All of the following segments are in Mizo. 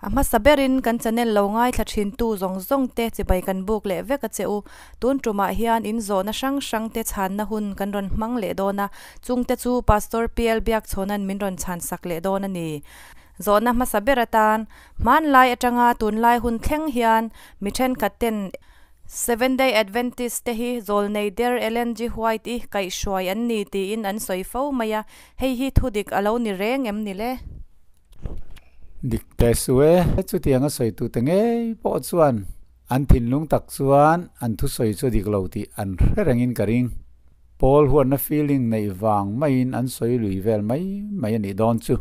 A hmasa berin kan channel lo ngaithla thin tu zawng zawng te chibai kan buk leh vek a che u. Tun tumah hian in zawhna hrang hrang te chhanna hun kan rawn hmang leh dawn a, chung te chu Pastor PL Biakchhawna'n min rawn chhan sak leh dawn a ni. Zawhna hmasa ber atan, hmanlai atanga tunlai hun thleng hian mi thenkhat ten Seven Day Adventist te hi zawlnei der Ellen G. White i kaihhruai an ni tiin an sawi fo mai a, hei hi thudik a lo ni reng em ni le? Dik teh suh e, chutianga sawitute ngei pawh chuan an thinlung tak chuan an thusawi chu a dik lo tih an hre rengin ka ring. Pawl huatna feeling neih vang maiin an sawi lui vel mai mai a nih dawn chu.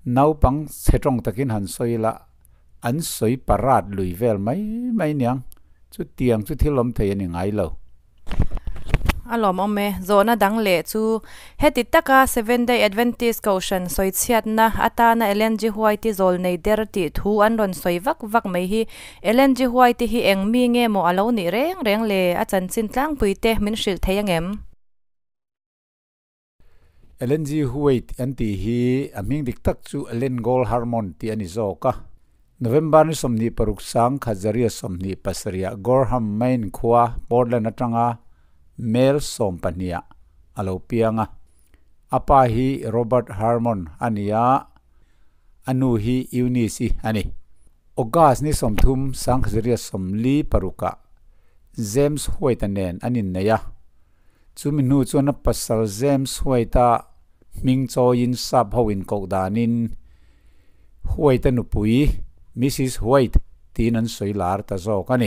Naupang chhe tawng takin han sawi la, an sawi parat lui vel mai mai niang. Chutiang chu thil awm thei a ni ngai lo. A lawmawm e. Zawhna dang leh chu heti taka Seventh Day Adventist Kohhran sawichhiatna atana Ellen G. White-i zawlnei der tih thu an rawn sawi vak vak mai hi Ellen G. White-i hi eng mi nge maw a lo nih reng reng le? A chanchin tlangpui te min hrilh thei angem? Ellen G. White an tih hi a hming dik tak chu Ellen Gold Harmon tih a ni zawk a. November ni 26 1927 ah Gorham, Maine khua Portland atanga mel 12 ah a lo piang a. A pa hi Robert Harmon a ni a, a nu hi Eunice-i a ni. August ni 30 1946 ah James White-a nen an innei a. Chumi hnu chuan a pasal James White-a hming chawiin sap ho inkoh danin White-a nupui Missus White tiin an sawi lar ta zawk a ni.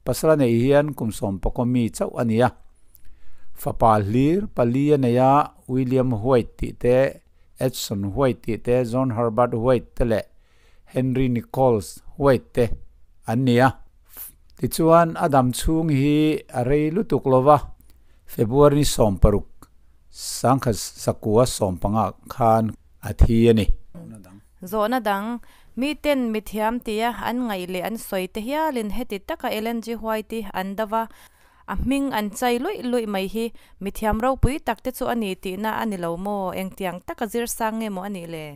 Pasal a neih hian kum sawmpakaw mi chauh a ni a. Fapa hlir pali a nei a, William White tih te, Edson White tih te, John Herbert White te leh Henry Nichols White te an ni a. Tichuan, a dam chhung hi a rei lutuk lo va, February ni 16, 1915 khan a thi a ni. Zawhna dang, Miten mithiam tia an ngaih leh an sawi te hialin heti taka Ellen G. White-i an do va, a hming an chai luih luih mai hi mithiam ropui tak te chu a ni tihna a ni lo maw? Engtiang taka zir sang nge maw a nih le?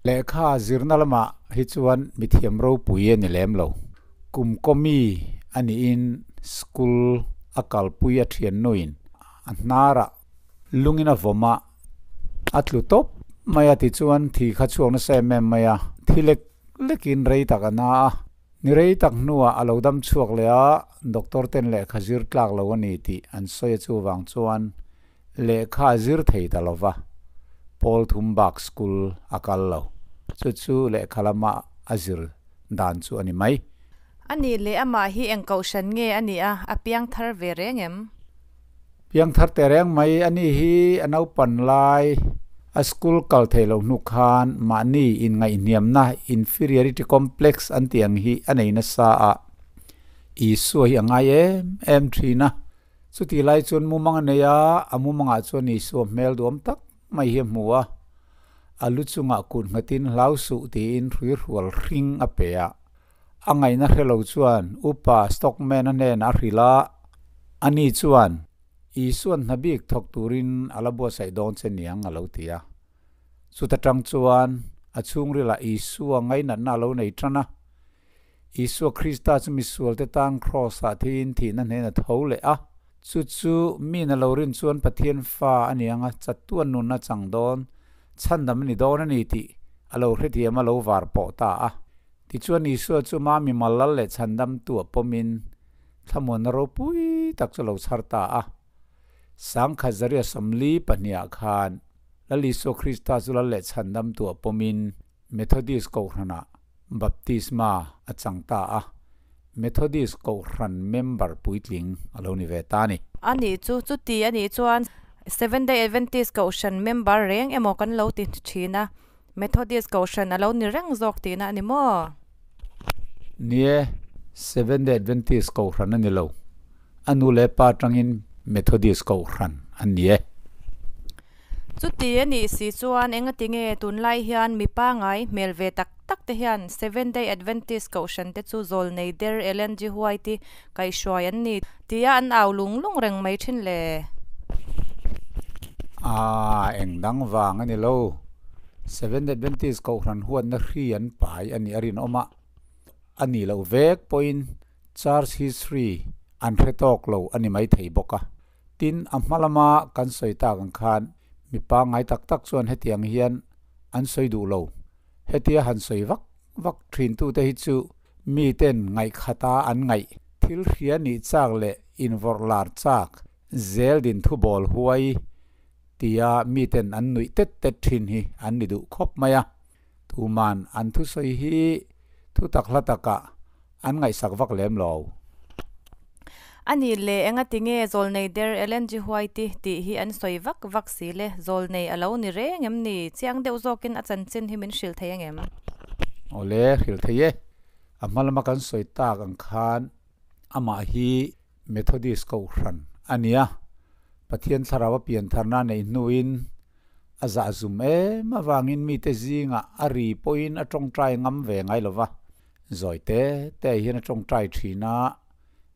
Lehkha zirna lamah hi chuan mithiam ropui a ni lem lo. Kum kawmi a niin school a kalpui a thian nuin a hnarah lungin a vawm a, a tlu tawp mai a tichuan thi kha chhuak nasa em em mai a, thi lek lekin rei tak a na a. Ni rei tak hnuah a lo dam chhuak leh a, doctor ten lehkha zir tlak lo a ni tih an sawi a chuvang chuan lehkha a zir thei ta lo va, Paul thum bak school a kal lo. Chu chu lehkha lama a zir dan chu a ni mai. A nih leh amah hi eng kohhran nge a nih a, a piang thar ve reng em? Piang thar teh reng mai a ni hi a naupan lai a school kal thei lo hnu khan mahni inngaihhniamna inferiority complex an tih ang hi a nei nasa a, Isua hi a ngai em em thin a. Chutih lai chuan mumang a nei a, a mumangah chuan Isua hmel duam tak mai hi a hmu a, a lu chungah kut nghatin hlau suh tiin hruihrual hring a pe a. A ngaihna hre lo chuan Upa Stockman-a hnenah a hrilh a, ani chuan, Isua'n hna bik thawk turin a la buatsaih dawn che niang a lo ti a. Chuta tang chuan a chhungrilah Isua ngainatna a lo nei tan a. Isua Krista chu misualte tan Kraws-ah thiin thihna hnena tho leh a. Chu chu mi na lo rin chuan Pathian fa a ni ang a, chatuan nunna chang dawn, chhandam a ni dawn a ni tih a lo hrethiam a lo var pawh ta a. Tichuan Isua chu Mami Malal leh Chhandamtu a pawmin thlamuanna ropui tak chu a lo chhar ta a. Sangkhat 42 ah khan Lal Isua Krista chu Lal leh Chhandamtu a pawmin Methodist Kohhranah baptisma a chang ta a, Methodist Kohhran member puitling a lo ni ve ta a ni. A nih chu, chuti a nih chuan Seventh Day Adventist Kohhran member reng emaw kan lo ti thin a, Methodist Kohhran a lo ni reng zawk tihna a ni maw? Nie, Seventh Day Adventist Kohhran a ni lo. A nu leh pa atangin Methodist Kohhran an ni e. Chuti a nih si chuan engati nge tunlai hian mi pangai hmel ve tak tak te hian Seventh Day Adventist Kohhran te chu zawlnei der Ellen G. White-i kaihhruai an ni tia an au lung lung reng mai thin le? Aaa, eng dang vang a ni lo. Seventh Adventist Kohhran huatna hri an pai a nih a rinawm a, a nih loh vek pawhin Church History an hre tawk lo a ni maithei bawk a. Tin, a hma lama kan sawi tak ang khan mi pangngai tak tak chuan hetiang hian an sawi duh lo. Hetia han sawi vak vak thintute hi chu miten ngaihkhata an ngaih thil hria nih chak leh invawrh lar chak zel din thubawl huai tia miten an nuih tet tet thin hi an ni duh khawp mai a. Tuman an thusawi hi thutak hla takah an ngaihsak vak lem lo. A nih leh engati nge Zawlnei der Ellen G. White-i tih hi an sawi vak vak si le? Zawlnei a lo ni reng em ni? Chiang deuh zawkin a chanchin hi min hrilh thei angem? Awle, hrilh thei e. A hma lama kan sawi tak ang khan amah hi Methodist Kohhran a ni a, Pathian thlarau a piantharna a neih hnuin a zahzum em avangin mite zingah a ri pawhin a tawngtai ngam ve ngai lo va. Zawi te te hian a tawngtai thin a,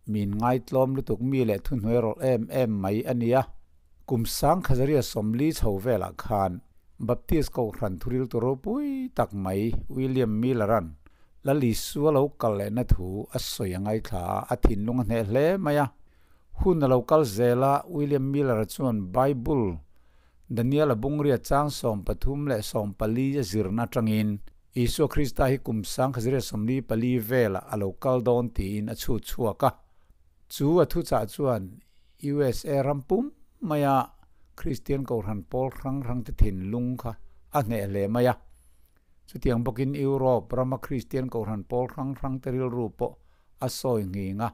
min ngaitlawm lutuk mi leh thuhnuai rawlh em em mai a nia. Kum sang Khazaria 40 chho velah khan Baptist Kohhran thuril tu ropui tak mai William Miller-a'n Lal Isua lo kal lehna thu a sawi a ngaithla a, a thinlung a hneh hle mai a. Hun a lo kal zel a, William Miller-a chuan Bible Daniel-a bungria chang 13 leh 14 a zirna atangin Isua Krista hi kum sang 44 velah a lo kal dawn tiin a chhut chhuak a. Chu a thuchah chuan USA ram pum maia Kristian Kohhran pawl hrang hrang te thinlung kha a hneh hle mai a. Chutiang bawkin Europe rama Kristian Kohhran pawl hrang hrang te rilru pawh a sawi nghing a.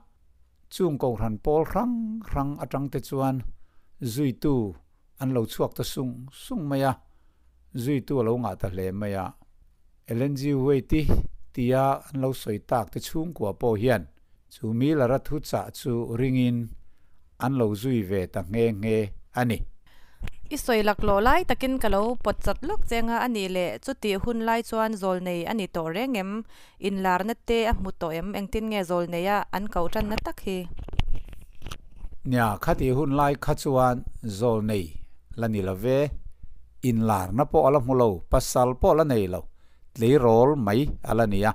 Chung Kohhran pawl hrang hrang atang te chuan zuitu an lo chhuak ta sung sung mai a, zuitu a lo ngah ta hle mai a. Ellen G. White-i tia an lo sawi tak te chhungkua pawh hian chu Miller-a thuchah chu ringin an lo zui ve ta nghe nghe a ni. I sawi laklawh lai takin ka lo pawt chat lawk cheng a, a nih leh chutih hun lai chuan zawlnei a ni tawh reng em? Inlarna te a hmu tawh em? Engtin nge zawlneia an koh tanna tak hi? Nia, khatih hun lai kha chuan zawlnei la ni lo ve. Inlarna pawh a la hmu lo, pasal pawh la nei lo, tleirawl mai a la ni a.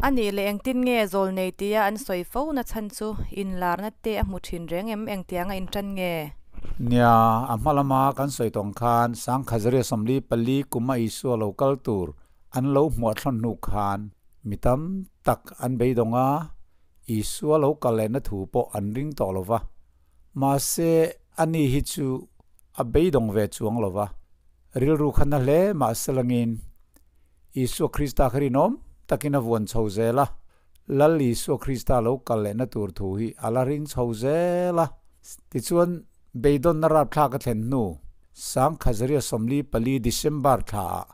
A nih leh engtin nge zawlnei tia an sawi fo na chhan chu inlarna te a hmu thin reng em? Engtianga intan nge? Nia, a hma lama kan sawi tawng khan Sangkhazaria 44 kum a Isua lo kal tur an lo hmuah thlawn hnu khan mi tam tak an beidawng a, Isua lo kal lehna thu pawh an ring tawh lo va. Mahse, ani hi chu a beidawng ve chuang lo va, rilru kha na hle mahse langin Isua Krista kha rinawm takin a vuan chho zel a, Lal Isua Krista lo kal lehna tur thu hi a la ring chho zel a. Tichuan, beidawnna rapthlak a thlen hnu, Sangkhazaria 44 December thlaah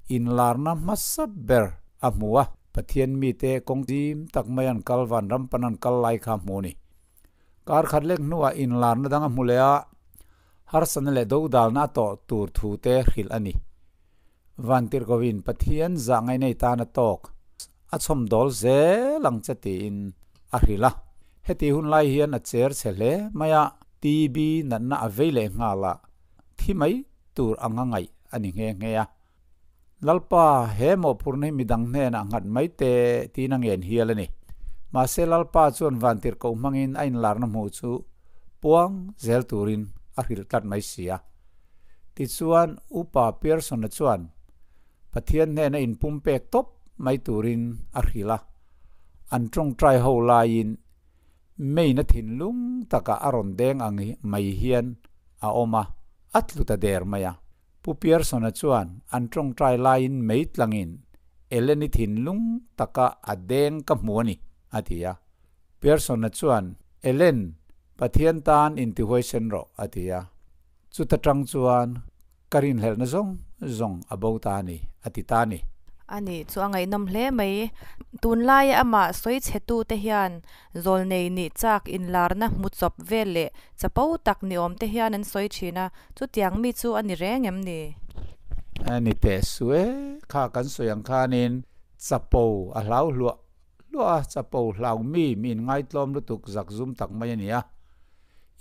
inlarna hmasa ber a hmu a, Pathian mite kawng zim tak mai an kal van ram pan an kal lai kha a hmu a ni. Kar khat lek hnuah inlarna dang a hmu leh a, harsatna leh dodalna a tawh tur thu te hrilh a ni. Vantirhkovin Pathian zah ngainei tan a tawk, a chhawmdawl zel ang che tiin a hrilh a. Heti hun lai hian a cher chhe hle mai a, TB natna a vei leh nghal a, thi mai tur anga ngaih a ni nghe nghe a. Lalpa, he mawhphurna hi midang hnenah nghat mai teh tiin a ngen hial a ni. Mahse Lalpa chuan vantirhkoh hmangin a inlarna hmuh chu puang zel turin a hrilh tlat mai si a. Tichuan, Upa Pearson-a chuan Pathian hnena inpumpek tawp mai turin a hrilh a. An tawngtai ho laiin Main-a thinlung takah a rawn deng ang mai hian a awm a, a tlu ta der mai a. Pu Pearson-a chuan an tawngtai laiin mei tlangin Ellen-i thinlung taka a deng ka hmu a ni, a ti a. Pearson-a chuan, Ellen, Pathian tan intihuaisen rawh, a ti a. Chuta tang chuan ka rinhlelhna zawng zawng a bo ta a ni, a ti ta a ni. A nih chu a ngaihnawm hle mai. Tunlaia amah sawi chhetute hian zawlnei nih chak inlarna hmu chawp vel leh chapo tak ni awm te hian an sawi thin a, chutiang mi chu a ni reng em ni? A ni teh su e, kha kan sawi ang khanin chapo a hlau hluah hluah a, chapo hlau mi mi inngaitlawm lutuk zak zum tak mai a ni a.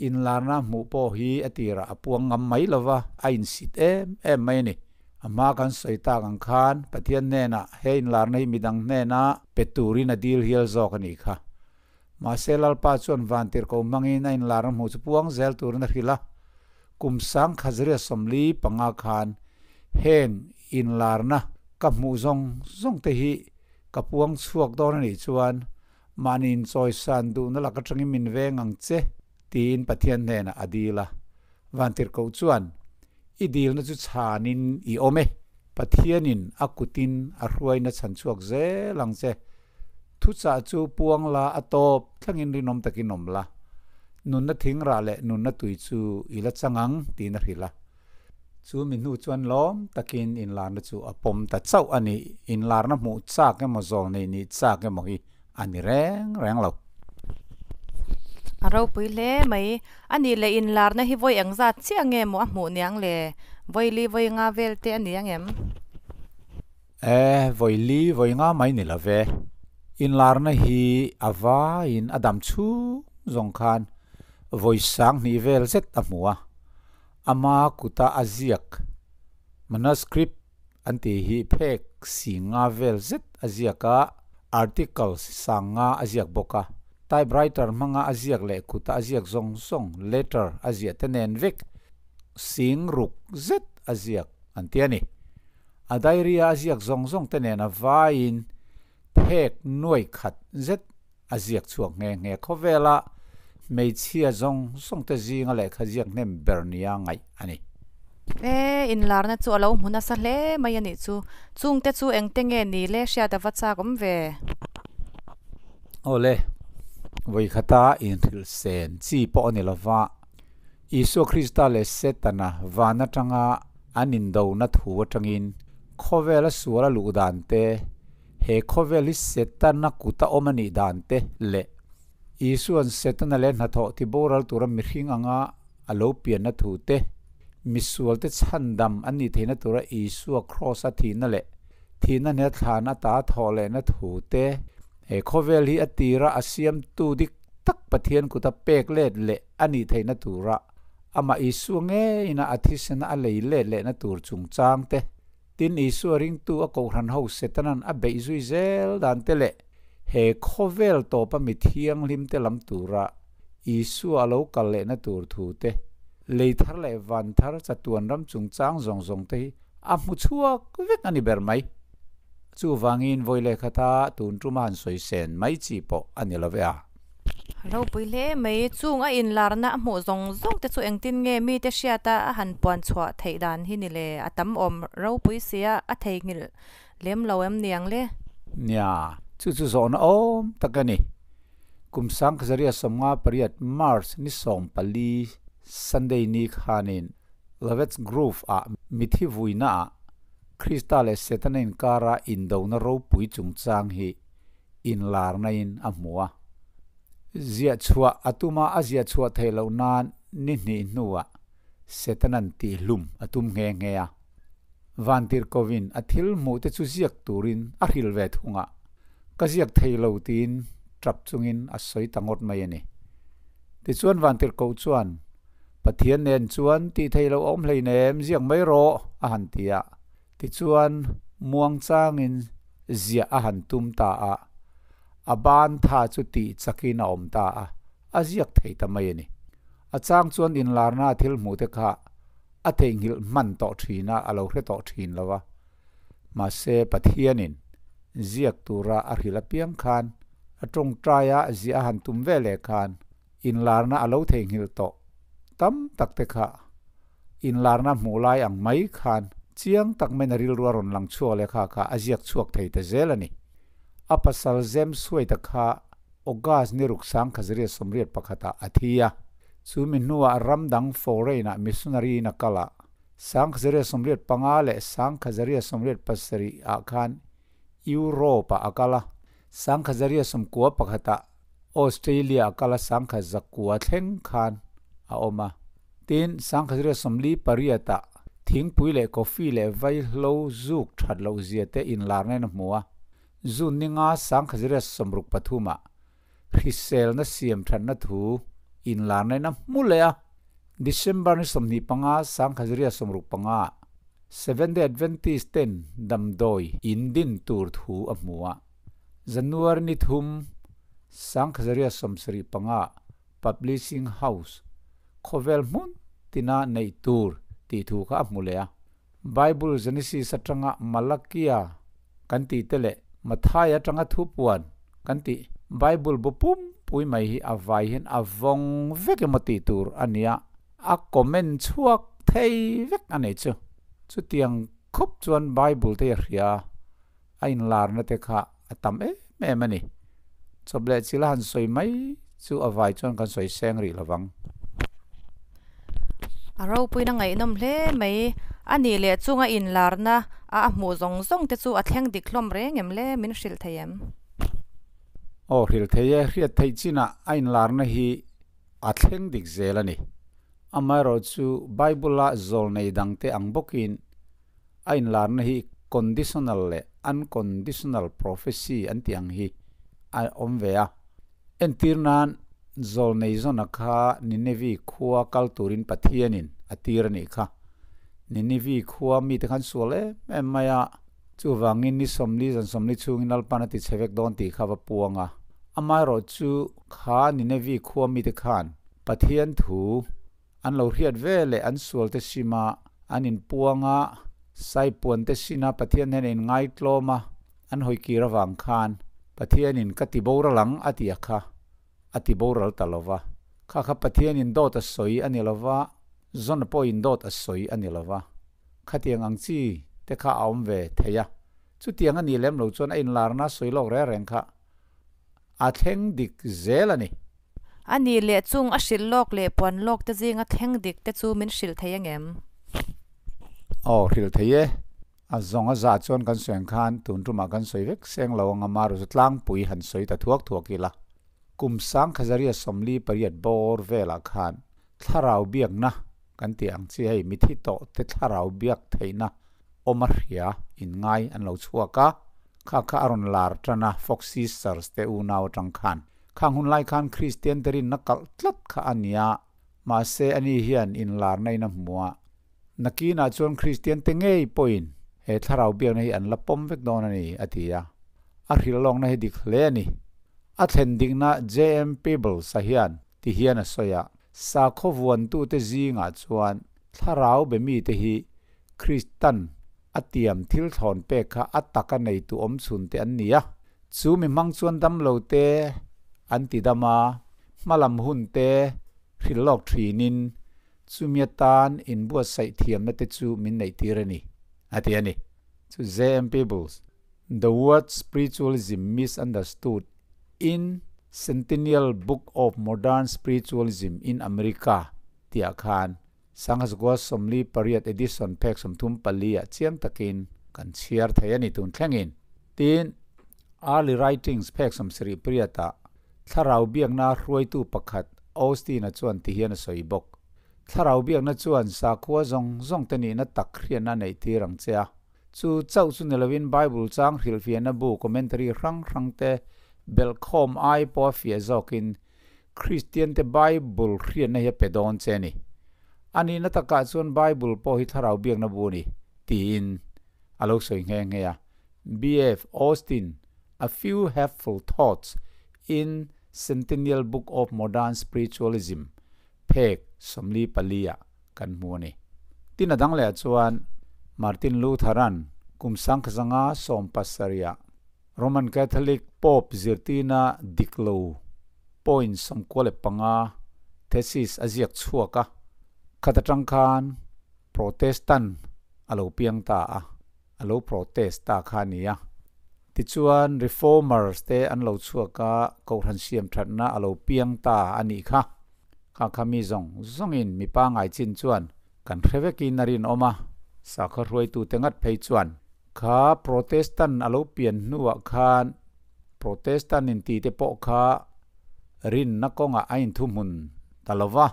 Inlarna hmuh pawh hi a tirah a puang ngam mai lova, a insit em em mai a ni. A hma kan sawi tak ang khan Pathian hnenah he inlarna hi midang hnena pe turin a dil hial zawk a nih kha. Mahse Lalpa chuan vantirhkoh hmangin a inlarna hmuh chu puang zel turin a hrilh a. Kum 1945 khan heng inlarna ka hmuh zawng zawng te hi ka puang chhuak dawn a nih chuan mahni inchawisan duhna lak atangin min veng ang che tiin Pathian hnenah a dil a. Vantirhkoh chuan, I dilna chu chhanin i awm e. Pathianin a kutin a hruaina chhan chhuak zel ang che. Thuchah chu puang la a tawp thlengin rinawm takin awm la. Nunna thingrah leh nunna tui chu i la chang ang, tiin a hrilh a. Chu mi hnu chuan lawm takin inlarna chu a pawm ta chauh a ni. Inlarna hmuh chak emaw zawl nei nih chak emaw hi a ni reng reng lo. A ropui hle mai. A nih leh inlarna hi vawi eng zat chiah nge maw a hmuh niang le? Vawi li vawi nga vel te a ni ang em? E, vawi li vawi nga mai ni lo ve. Inlarna hi a vaiin a dam chhung zawng khan vawi 2000 vel zet a hmu a. Ama kuta a ziak manuscript an tih hi phek 50 vel zet a ziak a, articles 50 a ziak bawk a. Typewriter hmanga a ziak leh kuta a ziak zawng zawng letter a ziah te nen vek 6000 zet a ziak an ti a ni. A diary a a ziak zawng zawng te nen a vaiin phek nuai khat zet a ziak chhuak nghe nghe. Khawvela hmeichhia zawng zawng te zinga lehkha ziak hnem ber nia ngaih a ni. E, inlarna chu a lo hmu nasa hle mai a nih chu. Chungte chu engte nge ni le hriat a va chak awm ve? Awle, vawikhata inhrilh sen chi pawh a ni lova, Isua Krista leh Setana van atanga an indona thu atangin khawvela sual a luh dan te, he khawvel hi Setana kuta awm a nih dan te leh Isua'n Setana leh hnathawh tiboral tura mihring anga a lo pianna thu te, misualte chhandam an nih theihna tura Isua Kraws-a thihna leh thihna hne thlan ata thawh lehna thu te, he khawvel hi a tira a siamtu dik tak Pathian kuta pek let leh a nih theihna tura amah Isua ngeina a thisena a lei let lehna tur chungchang te, tin Isua ringtu a kohhran ho Setanan a beih zui zel dan te leh he khawvel tawpa mi thianghlim te lam tura Isua a lo kal lehna tur thu te, lei thar leh van thar chatuan ram chungchang zawng zawng te hi a hmu chhuak vek a ni ber mai. Chuvangin vawi lehkhata tun tuma han sawi sen mai chi pawh a ni lo ve a. Ropui hle mai. Chung a inlarna a hmuh zawng zawng te chu engtin nge mite hriata a han puan chhuah theih dan hi ni le? A tam awm ropui sia a theihnghilh lem lo em niang le? Nia, chu chu zawhna awm tak a ni. Kum 1958 March ni 14 Sunday ni khanin Lovetts Grove ah mithi vuina ah Krista leh Setana inkara indona ropui chungchang hi inlarna in a hmu a. Ziah chhuah a tum a, a ziah chhuah theih loh nan ni hnih hnuah Setanan tihhlum a tum nghe nghe a. Vantirhkovin a thil hmuh te chu ziak turin a hrilh ve thung a, ka ziak thei lo tiin tap chungin a sawi ta ngawt mai a ni. Tichuan Vantirhkoh chuan, Pathian nen chuan tih theih loh a awm hleinem, ziak mai rawh, a han ti a. Tichuan, muangchangin ziah a han tum ta a, a ban tha chu tih chakin a awm ta a, a ziak thei ta mai a ni. A chang chuan inlarna a thil hmuh te kha a theihnghilh hman tawh thin a, a lo hre tawh thin lo a. Mahse, Pathianin ziak tura a hrilh apiang khan a tawngtaia ziah a han tum ve leh khan inlarna a lo theihnghilh tawh tam tak te kha inlarna hmuh lai ang mai khan chiang tak maiin a rilru a rawn lang chhuak leh kha kha a ziak chhuak thei ta zel a ni. A pasal Zem Suaita kha August ni ruk 1981 ah a thi a, chu mi hnuah ram dang foreign ah missionary in a kal a, 1985 leh 1987 ah khan Europe ah a kal a, 1991 ah Australia a kal a 1909 thleng khan a awm a. Tin, 1948 ah thingpui leh coffee leh vaihlo zuk that loh zia te inlarna in a hmu a. June ni nga 1963 ah hriselna siam thatna thu inlarna in a hmu leh a. December ni 25 1965 ah. Seventh-day Adventist ten damdawi in din tur thu a hmu a. January ni thum, 1975 Publishing House khawvel hmun tina neih tur tih thu kha a hmu leh a. Bible Genesis atanga Malakia kan tih te leh Mathai atanga thupuan kan tih Bible bu pumpui mai hi a vai hian a vawng vek emaw tih tur a nia, a comment chhuak thei vek a nei chu. Chutiang khawp chuan Bible te hi a hria a, a inlarna te kha a tam em em a ni. Chawp leh chil a han sawi mai chu a vai chuan kan sawi seng rih lovang. A ropuina ngaihnawm hle mai. A nih leh chunga inlarna a a hmuh zawng zawng te chu a thleng dik hlawm reng em le? Min hrilh thei em? Aw hrilh thei e, hriat theih chinah a inlarna hi a thleng dik zel a ni. Amaherawhchu Bible-a zawlnei dangte ang bawkin A inlarna hi conditional leh unconditional prophecy an tih ang hi a awm ve a. Entir nan, Zawlnei Jona kha Ninevi khua kal turin Pathianin a tir a nih kha. Ninevi khua mite khan sual em em mai a, chuvangin ni sawmli zan sawmli chhungin Lalpan a ti chhe vek dawn tih kha va puang a. Amaherawh chu kha Ninevi khua mite khan Pathian thu An lo hriat ve leh an sualte sima an inpuang a, Saipuante sina Pathian hian a inngaitlawm a, an hawikir avang khan Pathianin ka ti boral ang a ti a kha, a ti boral ta lo va. Kha kha Pathianin dawt a sawi a ni lo va, Zona pawhin dawt a sawi a ni lo va. Khatiang ang chi te kha a awm ve thei a. Chutiang a nih lem lo chuan a inlarna sawi lawk reng reng kha a thleng dik zel a ni. A nih leh chung a hrilh lawk leh puan lawk te zinga thleng dik te chu min hrilh thei angem? Aw, hrilh thei e. A zawng a zah chuan kan sawi ang khan tun tumah kan sawi vek seng lo ang a, Maru chu tlangpui han sawi ta thuak thuak ila. Kum sang Khazaria 48 bawr velah khan thlarau biakna kan tih ang chi hei mithi tawh te thlarau biak theihna awm a hria in ngai an lo chhuak a, kha kha a rawn lar tan a Fox Sisters te unau atang khan. Khang hun lai khan Kristian te rinna kalh tlat kha a nia, mahse ani hian inlarna in a hmu a. Nakinah chuan Kristian te ngei pawhin he thlarau biakna hi an la pawm vek dawn a ni, a ti a. A hrilhlawkna hi dik hle a ni. A thlen dikna JM Peebles-a hian ti hian a sawi a, Sakhaw vuantute zingah chuan thlarau be mite hi Kristan a tiam thil thlawn pek kha a taka neitu awm chhun te an ni a. Chu mi hmang chuan damlo te an ti dam a, hmalam hun te hrilh lawk thinin chumi atan inbuatsaih thiamna te chu min neih tir a ni, a ti a ni. Chu JM Peebles, The Word Spiritualism Misunderstood in Centennial Book of Modern Spiritualism in America tihah khan Sanghazgua 48 edition phek 34 ah chiang takin kan chhiar thei a ni tun thlengin. Tin, Early Writings phek 78 ah Thlarau biakna hruaitu pakhat Austin-a chuan ti hian a sawi bawk. Thlarau biakna chuan sakhua zawng zawng te nihna tak hriatna a neih tir ang che a. Chu chauh chu ni lovin Bible chang hrilhfiahna bu commentary hrang hrang te belhkhawm ai pawh a fiah zawkin Kristian te Bible hriatna hi a pe dawn che a ni. A nihna takah chuan Bible pawh hi thlarau biakna bu a ni, tiin a lo sawi nghe nghe a. BF Austin, A Few Helpful Thoughts in Centennial Book of Modern Spiritualism, phek 44 ah kan hmu a ni. Tin a dang leh ah chuan Martin Luther-a'n kum 1517 ah Roman Catholic Pope zirtirna dik lo point 95 thesis a ziak chhuak a, khat atang khan Protestant a lo piang ta a, a lo protest ta kha a ni a. Tichuan Reformers te an lo chhuak a, Kohhran siam thatna a lo piang ta a nih kha. Kha kha mi zawng zawngin mi pangai chin chuan kan hre vekin a rinawm a, sakhaw hruaitute ngat phei chuan Kha Protestant a lo pian hnuah khan Protestant inti te pawh kha rinna kawngah a inthuhmun ta lo va,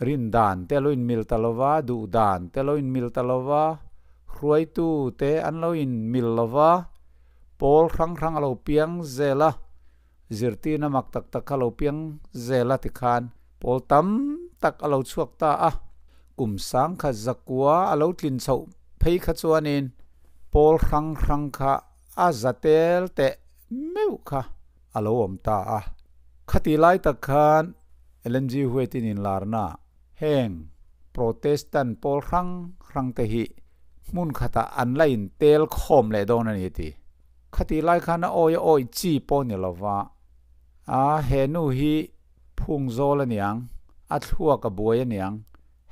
rin dan te a lo inmil ta lo va, duh dan te a lo inmil ta lo va, hruaitu te an lo inmil lo va, pawl hrang hrang a lo piang zel a, zirtirna mak tak tak kha a lo piang zel a tikhan pawl tam tak a lo chhuak ta a, kum 1900 a lo tlin chhoh. Phei kha chuanin pawl hrang hrang kha a za tel teh meuh kha a lo awm ta a. Khati lai tak khan Ellen G. White-in inlarna heng Protestant pawl hrang hrang te hi hmun khatah an la intel khawm leh dawn a ni a ti. Khati lai khan a awi a awi chi pawh ni lova, a he nu hi phung zawl a niang, a thluak a buai a niang,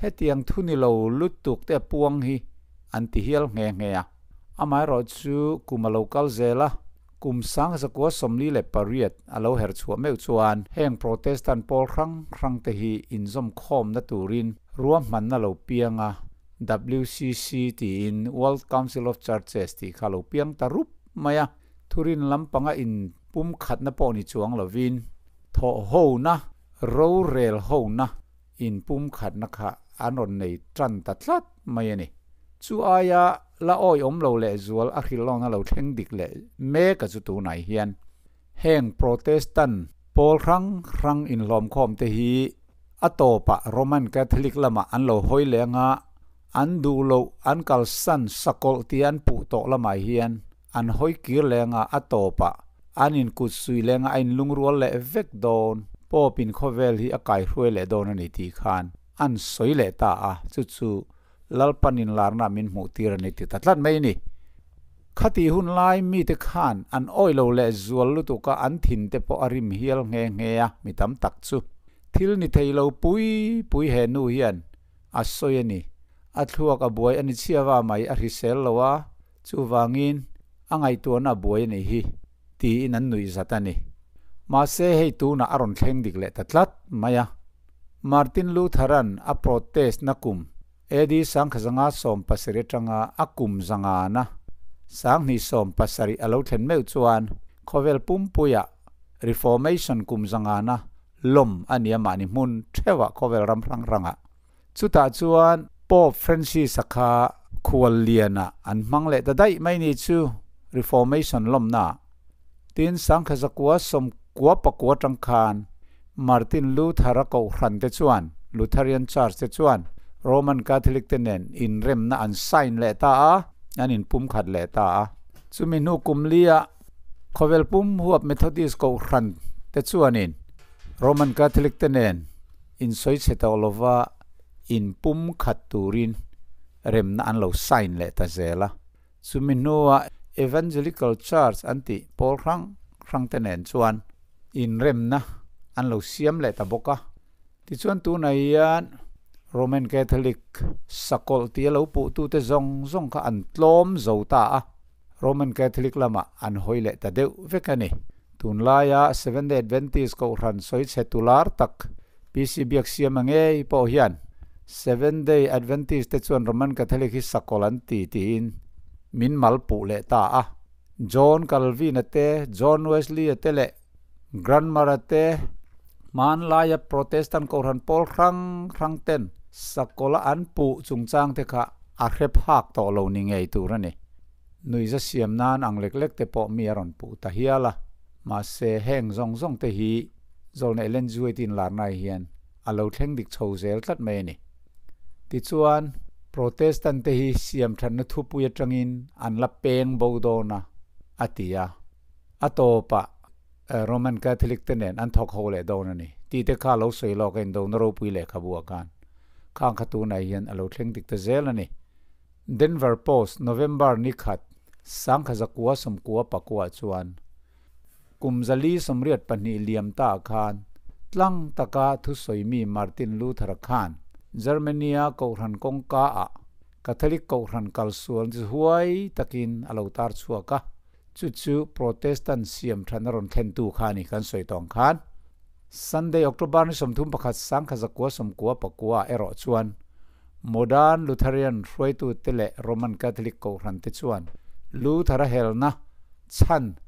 hetiang thu ni lo lutuk te a puang hi an ti hial nghe nghe a. Amaherawhchu kum a lo kal zel a, kum 1948 a lo her chhuah meuh chuan heng Protestant pawl hrang hrang te hi inzawmkhawmna turin ruahmanna lo piang a, WCC tiin World Council of Churches tih kha lo piang ta rup mai a, thurin lampanga in pumkhatna pawh ni chuang lovin thawh hona, rorel hona in pumkhatna kha an rawn nei tan ta tlat mai a ni. Chu aia la awiawm lo lehzual a hrilhlawna lo thleng dik leh mek a chu tunah hian heng Protestant pawl hrang hrang inhlawmkhawm te hi a tawpah Roman Catholic lamah an lo hawi leh anga an duh loh an kalsan sakawlh tia an puh tawh lamah hian an hawi kir leh anga a tawpah an inkut sui leh anga a inlungrual leh vek dawn. Pope in khawvel hi a kaihruai leh dawn a ni tih khan an sawi leh ta a, chu chu Lalpan inlarna min hmuh tir a ni ti ta tlat mai a ni. Khati hun lai mite khan an awih lo leh zual lutuk a an thin te pawh a rim hial nghe nghe a, mi tam tak chu thil ni thei lo pui pui he nu hian a sawi a ni. A thluak a buai a ni chhiava mai a hrisel lo a, chuvangin a ngaihtuahna a buai a nih hi tiin an nuih zat a ni. Mahse hei tunah a rawn thleng dik leh ta tlat mai a. Martin Luther-a'n a protest na kum AD 1970 atanga a kum zangana 1970 a lo thlen meuh chuan khawvel pumpuia Reformation kum zangana lawm a ni a mahni hmun theuhah khawvel ram hrang hrangah. Chutah chuan Pope Francis-a kha khual lianah an hmang leh ta daih mai ni chu Reformation lawmnaah. Tin, 1999 atang khan Martin Luther-a kohhran te chuan, Lutherian Church te chuan Roman Catholic te nen inremna an sign leh ta a, an inpumkhat leh ta a. Chumi hnu kum lia khawvel pum huap Methodist kohhran te chuanin Roman Catholic te nen insawi chhe tawh lova inpumkhat turin remna an lo sign leh ta zel a. Chumi hnuah Evangelical Church an tih pawl hrang hrang te nen chuan inremna an lo siam leh ta bawk a. Tichuan tunah hian Roman Catholic sakawlh tia lo puhtute zawng zawng kha an tlawm zo ta a, Roman Catholic lamah an hawi leh ta deuh vek a ni. Tunlaia Seventh-day Adventist kohhran sawichhe tular tak PC Biaksiama ngei pawh hian Seventh-day Adventist te chuan Roman Catholic hi sakawlh an ti tiin min mal puh leh ta a. John Calvin-a te, John Wesley-a te leh Granmer-a te hmanlaia Protestant kohhran pawl hrang hrang ten sakawlh a an puh chungchang te kha a hre phak tawh lo ni ngei tur a ni. Nuihza siam nan ang lek lek te pawh mi a rawn puh ta hial a, mahse heng zawng zawng te hi Zawlneih Lenzuai tin larnai hian a lo thleng dik chho zel tlat mai a ni. Tichuan, Protestant te hi siam thatna thupui atangin an la peng bo dawn a, a ti a. A tawpah Roman Catholic te nen an thawk ho leh dawn a ni. Tih te kha lo sawi lawk a indona ropui lehkhabu ah khan khang kha tunah hian a lo thleng dik ta zel a ni. Denver Post, November ni khat, 1994 chuan kum 482 liam ta khan tlang taka thusawimi Martin Luther khan Germany-a kohhran kawngka-ah Catholic kohhran kalsual chu huai takin a lo tar chhuak a, chu chu Protestant siam than a rawn thlentu kha a ni kan sawi tawng khan. Sunday, October ni 31, 1999 erawh chuan Modern Lutheran hruaitute leh Roman Catholic kohhrante chuan Luther-a helna chhan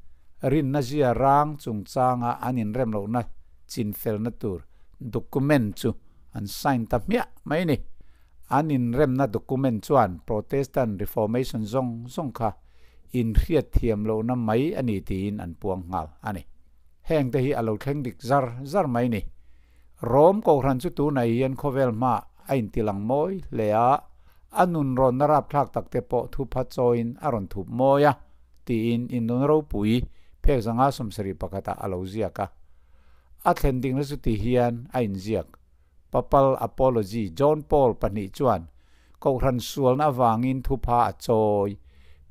rinna zia rang chungchanga an inrem lohna chinfelna tur document chu an sign ta hmiah mai a ni. An inremna document chuan Protestant Reformation zawng zawng kha inhriat thiam lohna mai a ni tiin an puang nghal a ni. Hengte hi a lo thleng dik zar zar mai a ni. Rom kohhran chu tunah hian khawvel hma a intilang mawi hle a, A nunrawnna rapthlak takte pawh thupha chawiin a rawn thup mawi a, tiin Indona ropui phek 571 ah a lo ziak a. A thlen dingna chu ti hian a inziak. Papal Apology John Paul pahnih chuan Kohhran sualna avangin thupha a chawi.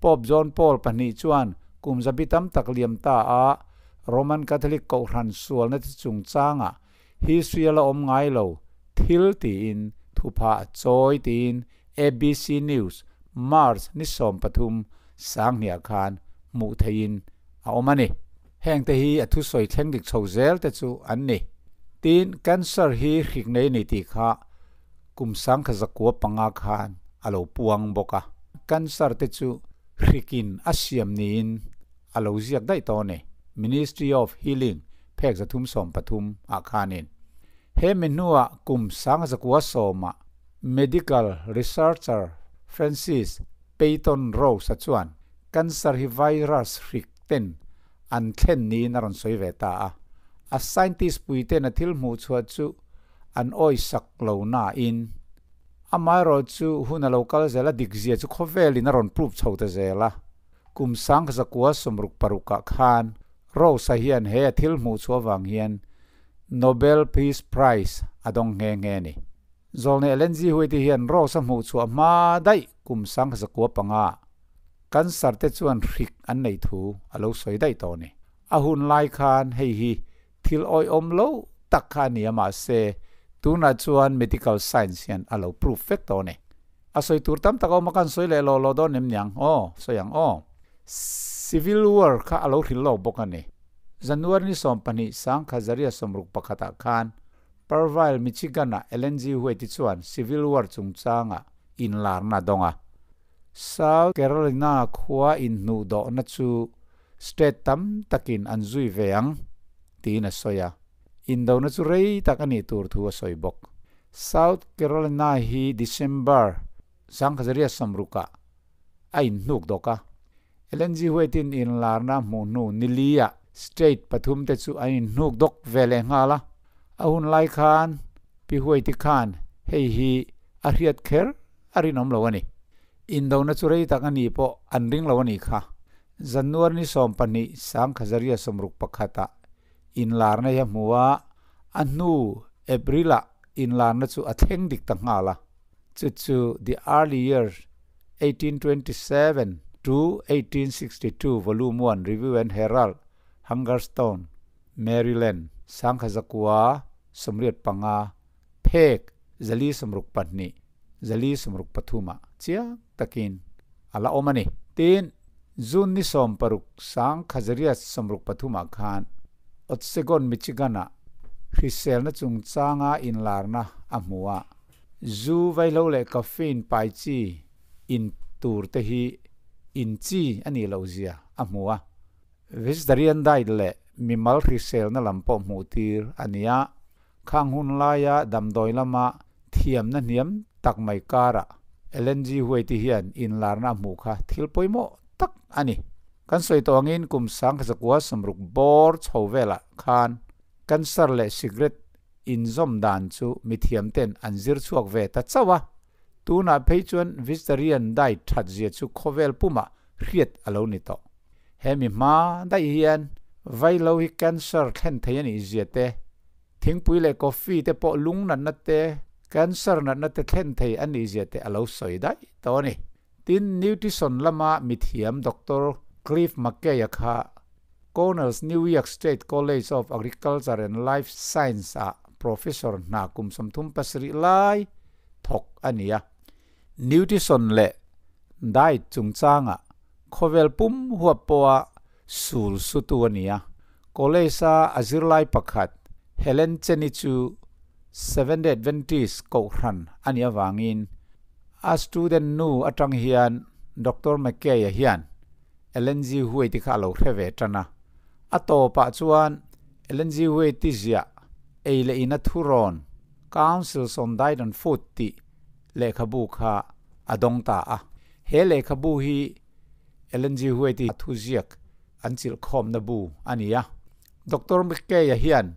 Pope John Paul pahnih chuan kum zabi tam tak liam ta a Roman Catholic Kohhran sualna te chungchangah History a la awm ngai lo thil tiin thupha a chawi tiin ABC News March ni 13 sanghniah khan hmuh theihin a awm a ni. Hengte hi a thusawi thleng dik chho zel te chu an ni. Tin, cancer hi hrik nei a ni tih kha kum 1905 khan a lo puang bawk a. Cancer te chu hrikin a siam niin a lo ziak daih tawh a ni. Ministry of Healing phek 313 ah khanin he mi hnuah kum 1910 ah medical researcher Francis Peyton Rose-a chuan cancer hi virus hrik ten an thlen niin a rawn sawi ve ta a. A scientist pui ten a thil hmuh chhuah chu an awisak lo nain amaherawhchu hun a lo kal zel a, dikzia chu khawvelin a rawn prove chho ta zel a. Kum 1966 ah khan Rose-a hian he a thil hmuh chhuah avang hian Nobel Peace Prize a dawng nghe nghe a ni. Zawlnei Ellen G. White hian Rose-a hmuh chhuah hma daih kum 1905 cancer te chuan hrik an neih thu a lo sawi daih tawh a ni. A hun lai khan hei hi thil awihawm lo tak kha a ni a mahse tunah chuan medical science hian a lo proof vek tawh a ni. A sawi tur tam tak a awm a, kan sawi leh lawh lawh dawn em niang aw, sawi ang aw. Civil War kha a lo hrilh lawk bawk a ni. January ni 12 1961 ah khan Parville, Michigan ah Ellen G. White chuan Civil War chungchanga inlarna a dawng a. South Carolina khua inhnuhdawhna chu state tam takin an zui ve ang tiin a sawi a. Indona chu rei tak a nih tur thu a sawi bawk. South Carolina hi December 1960 ah a inhnuk dawk a. Ellen G. White-in inlarna hmuh hnu nili-ah state pathum te chu an inhnuk dawk ve leh nghal a. A hun lai khan Pi White-i khan hei hi a hriat kher a rinawm lo a ni. Indona chu rei tak a ni pawh an ring lo a nih kha. January ni 12 1961 ah inlarna hi a hmu a, a hnu April-ah inlarna chu a thleng dik ta nghal a. Chu chu The Early Years 1827 to 1862 Volume 1 Review and Herald, Hungerstone, Maryland, 1985, phek 462, 463 ah chiang takin a la awm a ni. Tin, June ni 16 1963 ah khan Otsegon, Michigan ah hriselna chungchanga inlarna a hmu a. Zu vaihlo leh caffeine pai chi in tur te hi in chi a nih loh zia a hmu a. Vegetarian diet leh mimal hriselna lam pawh hmuh tir a ni a. Khang hun laia damdawi lama thiamna hniam tak mai karah Ellen G. White hian inlarna a hmuh kha thil pawimawh tak a ni. Kan sawi tawh angin kum 1960 bawr chho velah khan cancer leh cigarette inzawm dan chu mithiam ten an zir chhuak ve ta chauh a, tunah phei chuan vegetarian diet that zia chu khawvel pumah hriat a lo ni tawh. He mi hma daih hian vaihlo hi cancer thlen thei a nih zia te, thingpui leh coffee te pawh lung natna te, cancer natna te thlen thei a nih zia te a lo sawi daih tawh a ni. Tin, nutrition lama mithiam Doctor Cliff McKay-a kha Cornell's New York State College of Agriculture and Life Science-ah professor hna kum 37 lai thawk a ni a. Nutrition leh diet chungchangah khawvel pum huap pawha sul sutu a ni a. College-a a zirlai pakhat Helen Cheney chu Seventh-day Adventist kohhran a nih avangin a student nu atang hian Doctor McKay-a hian Ellen G. White-i kha a lo hre ve tan a. A tawpah chuan Ellen G. White-i ziah ei leh ina thurawn Counsels on Diet and Food tih lehkhabu kha a dawng ta a. He lehkhabu hi Ellen G. White-i thuziak an chilhkhawmna bu a ni a. Doctor McKay-a hian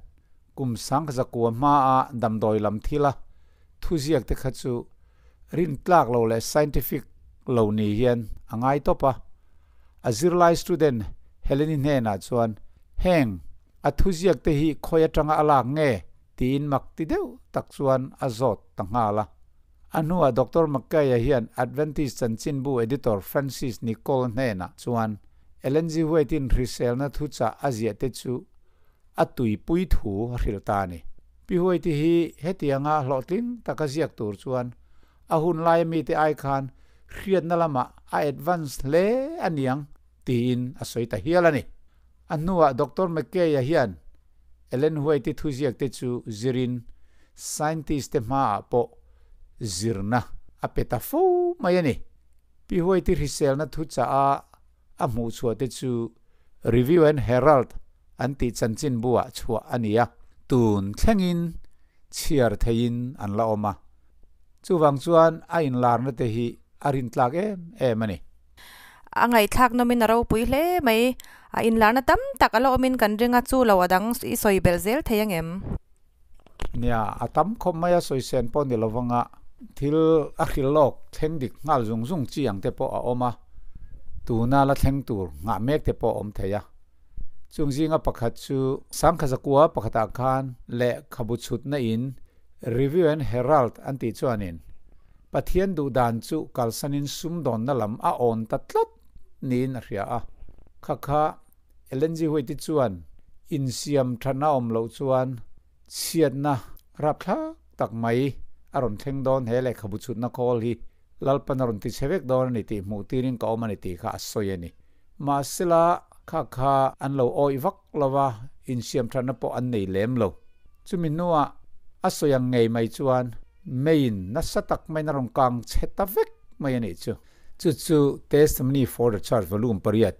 kum 1900 hmaa damdawi lam thila thuziak te kha chu Rin tlak lo leh scientific lo ni hian a ngai tawp a. A zirlai student Heleni hnenah chuan heng a thuziak te hi khawi atanga a lak nge tiin mak ti deuh tak chuan a zawt ta nghal a. A hnuah Doctor McKay-a hian Adventist chanchinbu editor Francis Nicol hnenah chuan Ellen G. White-in hriselna thuchah a ziah te chu a tuipui thu a hrilh ta a ni. Pi White hi hetianga hlawhtling taka ziak tur chuan a hun laia mite ai khan hriatna lamah a advance hle a niang tiin a sawi ta hial a ni. A hnuah Doctor McKay-a hian Ellen White-i thuziak te chu zirin scientist te hmaah pawh zirna a pe ta fo mai a ni. Pi White-i hriselna thuchah a a hmuhchhuah te chu Review and Herald an tih chanchinbu-ah chhuah a ni a, tun thlengin chhiar theihin an la awm a. Chuvang chuan a inlarna te hi a rintlak em em a ni. A ngaihthlak nawmin a ropui hle mai. A inlarna tam tak a la awmin kan ring a, chu lo a dang i sawi belh zel thei angem? Nia, a tam khawp mai a sawi sen pawh ni lovanga thil a hril lawk thleng dik nghal zung zung chi ang te pawh a awm a, tuna la thleng tur nghah mek te pawh a awm thei a. Chung zinga pakhat chu Sangkhazakua pakhatah khan lehkhabu chhutna in Review and Herald an tih chuanin Pathian duh dan chu kalsanin sumdawnna lam a awn ta tlat niin a hria a. Kha kha Ellen G. White-i chuan insiam thatna awm loh chuan chhiatna rapthlak tak mai a rawn thleng dawn he lehkhabu chhutna khawl hi Lalpan a rawn ti chhe vek dawn a ni tih hmuh tirin ka awm a ni tih kha a sawi a ni. Mahsela kha kha an lo awih vak lo va, insiam thatna pawh an nei lem lo. Chumi hnuah a sawi ang ngei mai chuan meiin nasa tak maiin a rawn kang chhe ta vek mai a nih chu. Chu chu Testimony for the Church Volume pariat,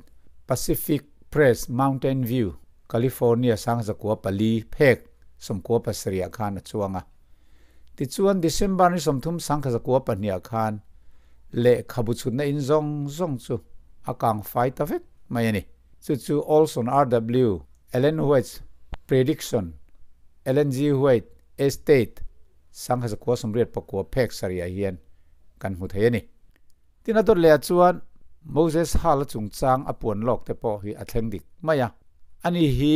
Pacific Press, Mountain View, California sangzakua pali phek sawmkua pasarih ah khan a chuang a. Tichuan December ni 30 2002 ah khan lehkhabu chhutna in zawng zawng chu a kang fai ta vek mai a ni. Chu chu Olson RW, Ellen White's Prediction, Ellen G. White Estate 1984 phek sarih ah hian kan hmu thei a ni. Tin a dawt leh ah chuan Moses Hall-a chungchang a puan lawk te pawh hi a thleng dik mai a. Ani hi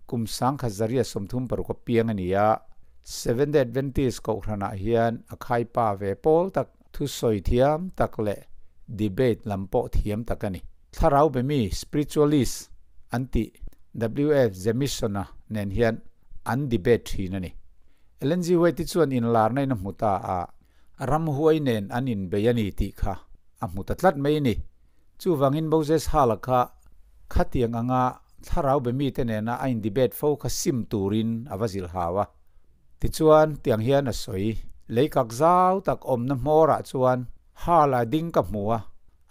kum 1936 a piang a ni a, Seventh-day Adventist kohhranah hian a khaipa ve pawl tak, thusawi thiam tak leh debate lam pawh thiam tak a ni. Thlarau be mi, spiritualist, an tih WF Jamison-a nen hian an debate thin a ni. Ellen G. White-i chuan inlarna in a hmu ta a, ramhuai nen an inbei a ni tih kha a hmu ta tlat mai a ni. Chuvangin Moses Hall-a kha khatiang anga thlarau be mite nena a in-debate fo kha sim turin a va zilh hau a. Tichuan, tiang hian a sawi, Lei kak zau tak awmna hmawrah chuan Hall-a ding ka hmu a,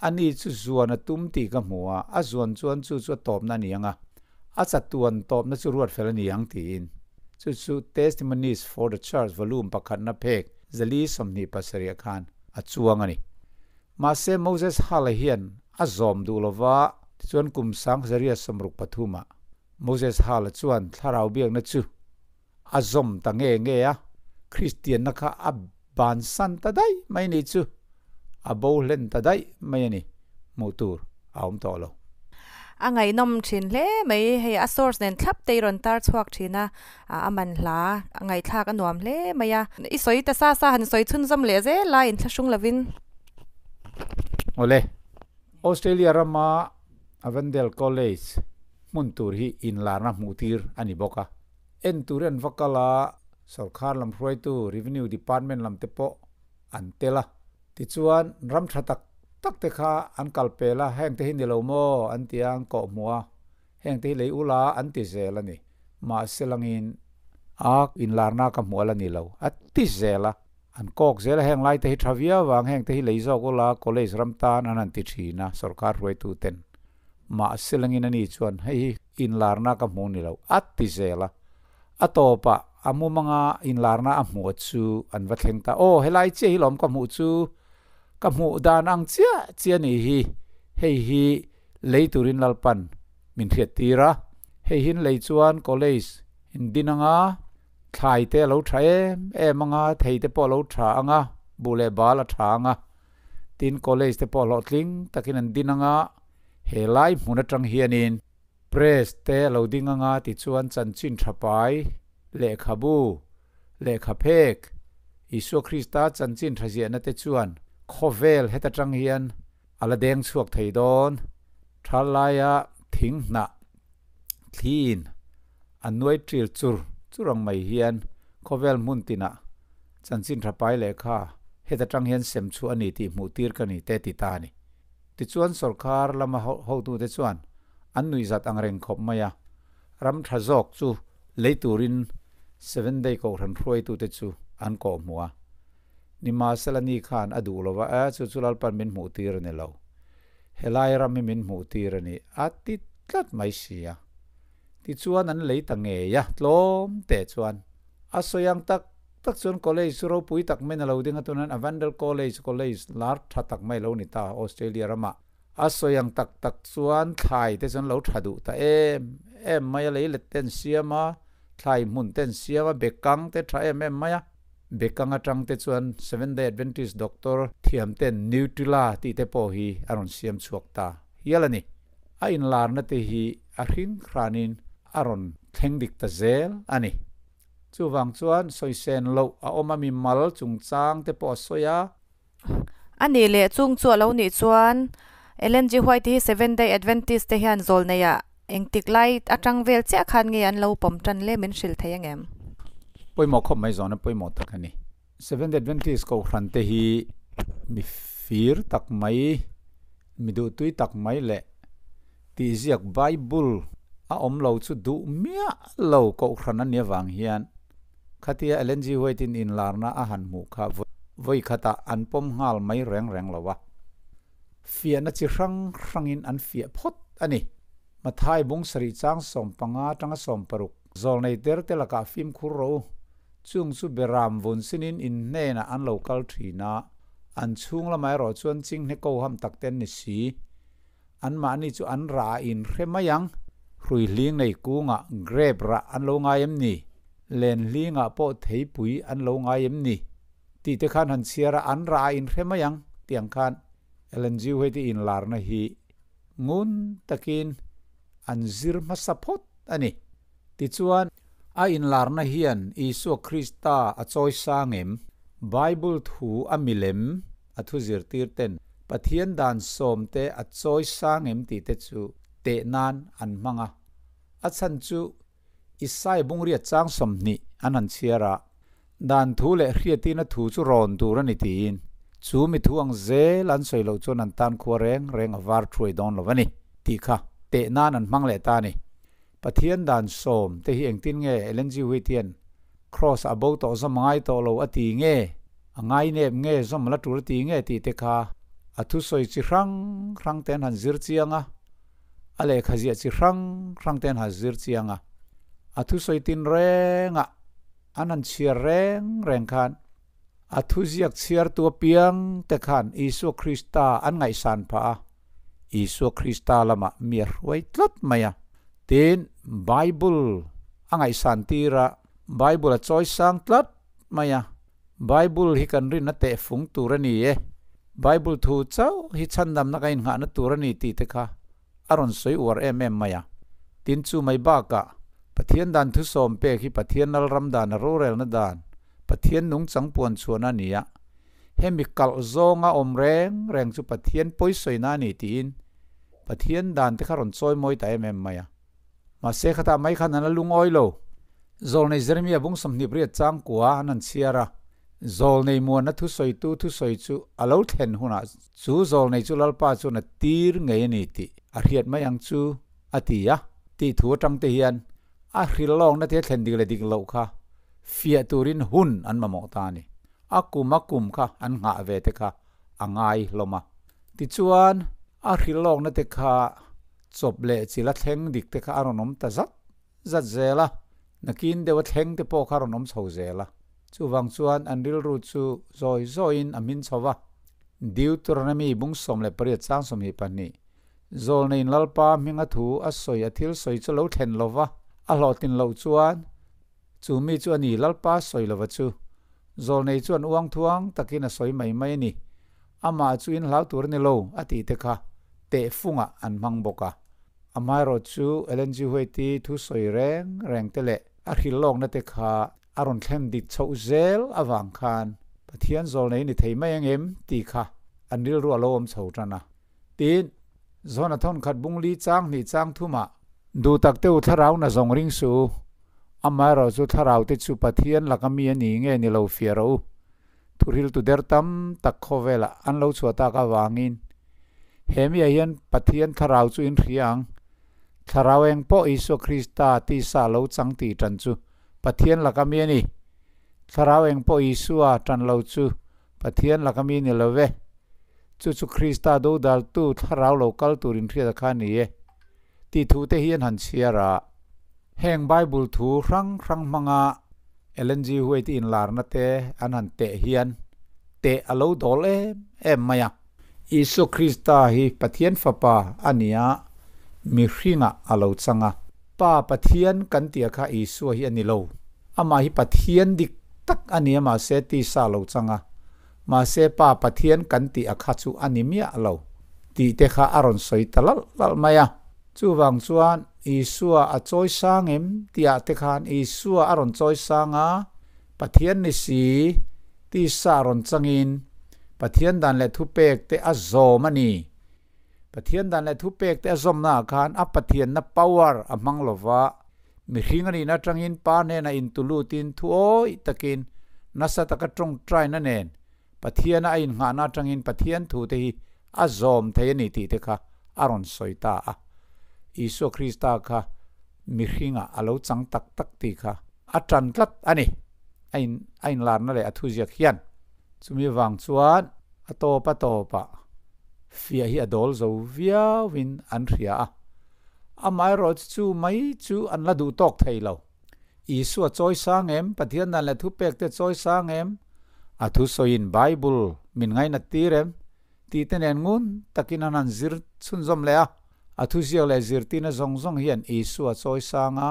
ani chu zuan a tum tih ka hmu a, a zuan chuan chu chu a tawpna a ni ang a, a chatuan tawpna chu ruat fel a ni ang tiin. Chu chu Testimonies for the Church volume pakhatna phek zali 27 ah khan a chuang a ni. Mahse Moses Hall-a hian a zawm duh lo va, tichuan kum 1963 ah Moses Hall-a chuan thlarau biakna chu a zawm ta nge nge a, Kristianna kha a bansan ta daih mai ni chu a bo hlen ta daih mai a ni, hmuh tur a awm tawh lo. A ngaihnawm thin hle mai, hei a source nen thlap te i rawn tar chhuak thin a, a man hla a ngaihthlak a nuam hle mai a. I sawi ta sa sa han sawi chhunzawm leh zel a, inthlahrung lovin. Awle, Australia rama Avondale College hmun tur hi inlarna hmuh tir a ni bawk a. En tur hi an va kal a, sorkar lam hruaitu Revenue Department lam te pawh an tel a. Tichuan, ram tha tak tak te kha an kal pel a, heng te hi ni lo maw an ti a, an kawh hmuh a, heng te hi lei ula an ti zel a ni. Mahse langin a inlarna ka hmuh ala ni lo, a ti zel a. An kawk zel a, heng lai te hi tha viau vang, heng te hi lei zawk ula college ram tan an han ti thin a, sorkar hruaitu ten. Mahse langin ani chuan hei hi inlarna ka hmu ni lo, a ti zel a. A tawpah a mumanga inlarna a hmuh chu an va thleng ta, Aw, helai chiah hi lawm ka hmuh chu, ka hmuh dan ang chiah chiah ni hi, hei hi lei turin Lalpan min hriat tir a, hei hin lei chuan college in din anga, thlai te a lo tha em em anga, thei te pawh a lo tha anga. Buh leh bal a tha ang a, tin college te pawh hlawhtling takin an din ang a, he lai hmun atang hianin press te a lo ding ang a tichuan chanchin tha pai, lehkhabu, lehkha phek, Isua Krista chanchin tha ziahna te chuan khawvel heta tang hian a la deng chhuak thei dawn. Tha laia thing hnah thliin a nuai ṭil chur chur ang mai hian khawvel hmun tinah chanchin tha pai lehkha heta tang hian sem chhuah a ni tih hmuh tir ka ni te ti ta a ni. Tichuan sorkar lama hotute chuan an nuihzat ang reng khawp mai a, ram tha zawk chu lei turin Seven Day Kohhran hruaitute chu an kawh hmuh a. Nimahsela ni khan a duh lova, E, chu chu Lalpan min hmuh tir a ni lo. Helai ram hi min hmuh tir a ni, a ti tlat mai si a. Tichuan an lei ta ngei a, tlawm teh chuan. A sawi ang tak tak chuan college chu ropui tak maiin a lo ding a, tunah Avondale College, college lar tha tak mai a lo ni ta Australia ramah. A sawi ang tak tak chuan thlai te chuan lo tha duh ta em em mai a, leilet te an siam a, thlai hmun te an siam a, bekang te tha em em mai a. Bekang atang te chuan Seventh Day Adventist doctor thiam ten Nutella tih te pawh hi a rawn siam chhuak ta hial a ni. A inlarna te hi a hring hranin a rawn thleng dik ta zel a ni. Chuvang chuan sawisen loh a awm a mi mal chungchang te pawh a sawi a. A nih leh chung chu a lo nih chuan Ellen G. White hi Seventh Day Adventist te hian zawl neihah engtik lai atang vel chiah khan nge an lo pawm tan le min hrilh thei angem? Pawimawh khawp mai zawhna pawimawh tak a ni. Seventh Day Adventist Kohhran te hi mi fir tak mai, mi duhtui tak mai leh tihziak Bible a awm lo chu duh miah lo Kohhran a nih avang hian Khatia Ellen G. White-in inlarna a han hmuh kha vawi khatah an pawm nghal mai reng reng lo a. Fiahna chi hrang hrangin an fiah phawt a ni. Mathai bung sarih chang 15 atanga 60 zawlnei der te lakah fimkhur rawh u. Chung chu beram vun sinin in hnenah an lo kal thin a, an chhung lamah erawh chuan chinghne ko ham tak te an ni si. Anmahni chu an rah a inhre mai ang. Hrui hling nei kungah grape rah an lo ngai em ni? Len hlingah pawh theipui an lo ngai em ni? Tih te khan han chhiar a, an rah a inhre mai ang tih ang khan Ellen G. White-i inlarna hi ngun takin an zir hmasa phawt a ni. Tichuan, a inlarna hian Isua Krista a chawi sang em? Bible thu a milem a thu zirtir ten Pathian dan sawmte a chawi sang em tih te chu teh nan an hmang a. A chhan chu Isai bungriat chang 20 an han chhiar a, dan thu leh hriatina thu chu rawn tur a ni tiin chu mi thu ang zel an sawi loh chuan an tan khua reng reng a var thuai dawn lo a ni tih kha teh nan an hmang leh ta a ni. Pathian dan sawm te hi engtin nge Ellen G. White hian Kraws a bo tawh zawm a ngai tawh lo a ti nge, a ngai nep nge zawm a la tul a ti nge tih te kha a thusawi chi hrang hrang te an han zir chiang a, a lehkha ziah chi hrang hrang te an han zir chiang a, a thusawi tin reng a an han chhiar reng reng khan a thuziak chhiartu apiang te khan Isua Krista an ngaihsan phah a. Isua Krista lamah mi a hruai tlat mai a. Tin, Bible a ngaihsan tir a, Bible a chawi sang tlat mai a. Bible hi kan rinna tehfung tur a ni e, Bible thu chauh hi chhandamna kan innghahna tur a ni tih te kha a rawn sawi uar em em mai a. Tin, chu mai bakah Pathian dan thusawm pek hi Pathian Lalram dan a rorelna dan, Pathian nungchang puan chhuahna a ni a. Hemi kalh zawnga awm reng reng chu Pathian pawisawina a ni tiin Pathian dan te kha rawn chawi mawi ta em em mai a. Mahse khatah mai khan an la lungawi lo. Zawlnei Jeremia bung 28 chang kua an han chhiar a, Zawlnei muanna thusawitu thusawi chu a lo thlen hunah chu zawlnei chu Lalpa chuan a tir ngei a ni tih a hriat mai ang chu a ti a tih thu atang te hian a hrilhlawkna te thlen dik leh dik loh kha fiah turin hun an mamawh ta a ni. A kum a kum kha an nghah ve te kha a ngai hlawm a. Tichuan, a hrilhlawkna te kha chawp leh chil a thleng dik te kha a rawn awm ta zat zat zel a, nakin deuh a thleng te pawh kha a rawn awm chho zel a. Chuvang chuan an rilru chu zawi zawiin a hmin chho va. Deuteronomy bung 18 chang 22, Zawlneiin Lalpa hminga thu a sawi a thil sawi chu lo thlen lo va, a hlawhtlin loh chuan, Chu mi chu a ni, Lalpa sawi lova chu. Zawlnei chuan uang thuang takin a sawi mai mai a ni. Amah chu in hlau tur a ni lo, a tih te kha tehfungah an hmang bawk a. Amaherawhchu Ellen G. White-i thusawi reng reng te leh a hrilhlawkna te kha a rawn thlen dik chhoh zel avang khan Pathian zawlnei ni thei mai ang em tih kha an rilru a lo awm chho tan a. Tin, Zawna thawnkhat bungli chang hnih chang thumah Duh tak te u thlarau na zawng ring suh u, amaherawhchu thlarau te chu Pathian laka mi a ni nge ni lo fiah rawh u. Thuhriltu der tam tak khawvelah an lo chhuah tak avangin he miah hian Pathian thlarau chu in hria ang. Thlarau eng pawh Isua Krista tisa lo chang tih tan chu Pathian laka mi a ni. Thlarau eng pawh Isua tan lo chu Pathian laka mi ni lo ve. Chu chu Krista dodaltu thlarau lo kal tur inhriat a kha a ni e. Tih thu te hi an han chhiar a. Heng Bible thu hrang hrang hmanga Ellen G. White inlarna te an han teh hian teh a lo dawl em em mai a. Isua Krista hi Pathian Fapa a ni a, mihringah a lo chang a. Pa Pathian kan tih a kha Isua hi a ni lo. Amah hi Pathian dik tak a ni a mahse tisa a lo chang a. Mahse Pa Pathian kan tih a kha chu a ni miah lo tih te kha a rawn sawi ta lalh lalh mai a. Chuvang chuan Isua a chawi sang em tih ah te khan Isua a rawn chawi sang a, Pathian ni si tisa a rawn changin Pathian dan leh thupek te a zawm a ni. Pathian dan leh thupek te a zawmnaah khan a Pathianna power a hmang lova, mihring a nihna atangin Pa hnenah intulutin thu awih takin nasa taka tawngtaina nen Pathiana a innghahna atangin Pathian thu te hi a zawm thei a ni tih te kha a rawn sawi ta a. Isua Krista kha mihringah a lo chang tak tak tih kha a tan tlat a ni, a in a inlarna leh a thuziak hian. Chumi vang chuan a tawp a tawpah fiah hi a dawl zo viauin an hria a. Amaherawhchu chu mai chu an la duh tawk thei lo. Isua chawi sang em? Pathian dan leh thupek te chawi sang em? A thusawiin Bible min ngainat tir em? Tih te nen ngun takin an han zir chhunzawm leh a. A thuziak leh zirtirna zawng zawng hian Isua chawi sang a,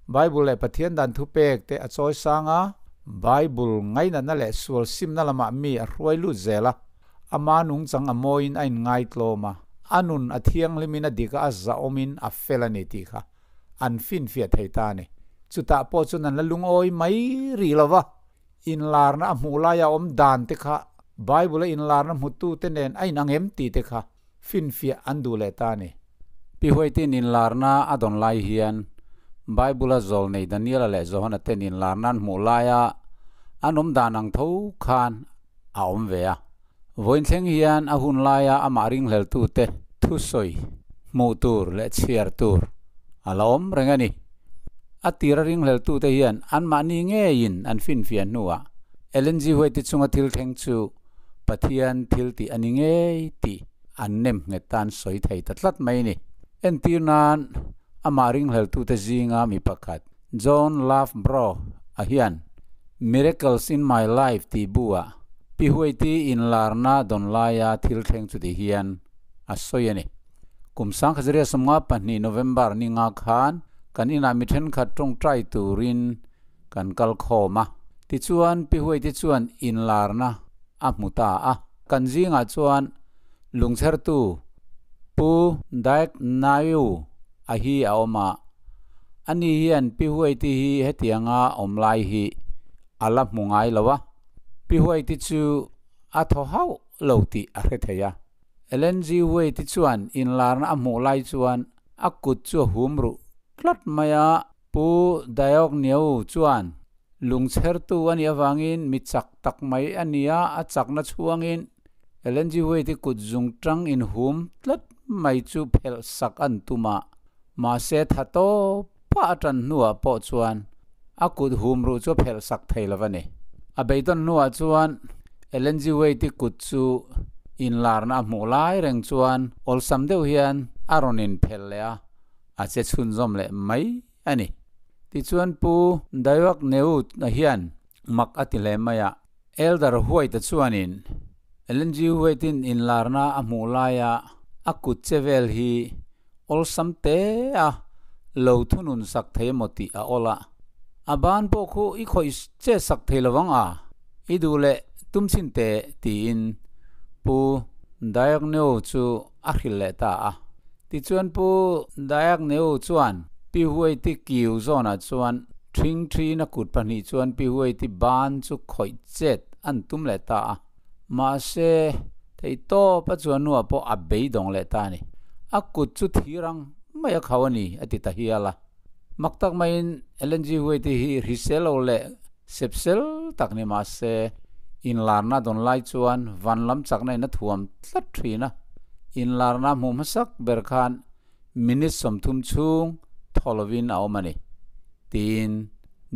Bible leh Pathian dan thupek te a chawi sang a, Bible ngainatna leh sual simna lamah mi a hruai lut zel a. Ama nungchang a mawiin a inngaitlawm a, a nun a thianghlimin a dik a, a zahawmin a fel a ni tih kha an finfiah thei ta a ni. Chutah pawh chuan an la lungawi mai rih lo va, inlarna a hmuh laia awm dan te kha Bible-a inlarna hmutute nen a inang em tih te kha finfiah an duh leh ta a ni. Pi Huaitin inlarna a dawn lai hian Bible-a zawlnei Daniela leh Johana ten inlarna an hmuh laia an awm dan ang tho khan a awm ve a. Vawiin thleng hian a hun laia amah ringhleltute thusawi hmuh tur leh chhiar tur a la awm reng a ni. A tira ringhleltute hian anmahni ngeiin an finfiah hnuah Ellen G. White-i chunga thil thleng chu Pathian thil tih a ni ngei tih an nem nghet tan sawi thei ta tlat mai a ni. Entir nan amah ringhleltute zinga mi pakhat John Loughborough a hian Miracles in My Life tih bu-ah Pi Huaiti inlarna dawn laia thil thleng chuti hian a sawi a ni. Kum sangkhazaria 52 November ni nga khan kan inah mi thenkhat tawngtai turin kan kal khawm a. Tichuan Pi Huaiti chuan inlarna a hmu ta a. Kan zingah chuan lungchhertu Pu Daek Naiu a hi a awm a. Ani hian Pi Huaiti hi hetianga awm lai hi a la hmu ngai lo a. Pi Huaiti chu a thaw hauh lo tih a hre thei a. Ellen G. Huaiti chuan inlarna a hmuh lai chuan a kut chu a hum ruh tlat mai a. Pu Dayok Niau chuan lungchhertu a nih avangin mi chak tak mai a ni a, a chakna chhuangin Ellen G. White-i kut zung tang inhum tlat mai chu phelh sak an tum a, mahse tha tawp pah a tan hnuah pawh chuan a kut hum ruh chu a phelh sak thei lo a ni. A beidawn hnuah chuan Ellen G. White-i kut chu inlarna a hmuh lai reng chuan awlsam deuh hian a rawn inphelh leh a, a che chhunzawm leh mai a ni. Tichuan Pu Dayuak Neut-a hian mak a ti hle mai a, Elder White-a chuanin Ellen G. White-in inlarna a hmuh laia a kut che vel hi awlsam te a lo thunun sak thei emaw tih a awl a. A ban pawh khu i khawih che sak thei lo ang a? I duh leh tum chhin teh tiin Pu Diagneu chu a hrilh leh ta a. Tichuan Pu Diagneu chuan Pi Huaiti kiu zawnah chuan ṭhingṭhiin a kut pahnih chuan Pi Huaiti ban chu khawih chet an tum leh ta a. Mahse, theihtawp a chuan hnuah pawh a beidawng leh ta a ni. A kut chu thir ang mai a khauh a ni, a ti ta hial a. Mak tak maiin Ellen G. White hi hrisel lo leh sepsel tak ni mah se, inlarna dawn lai chuan van lam chakna in a thuam tlat thin a. Inlarna hmuh hmasak ber khan minute 30 chhung thaw lovin a awm a ni, tiin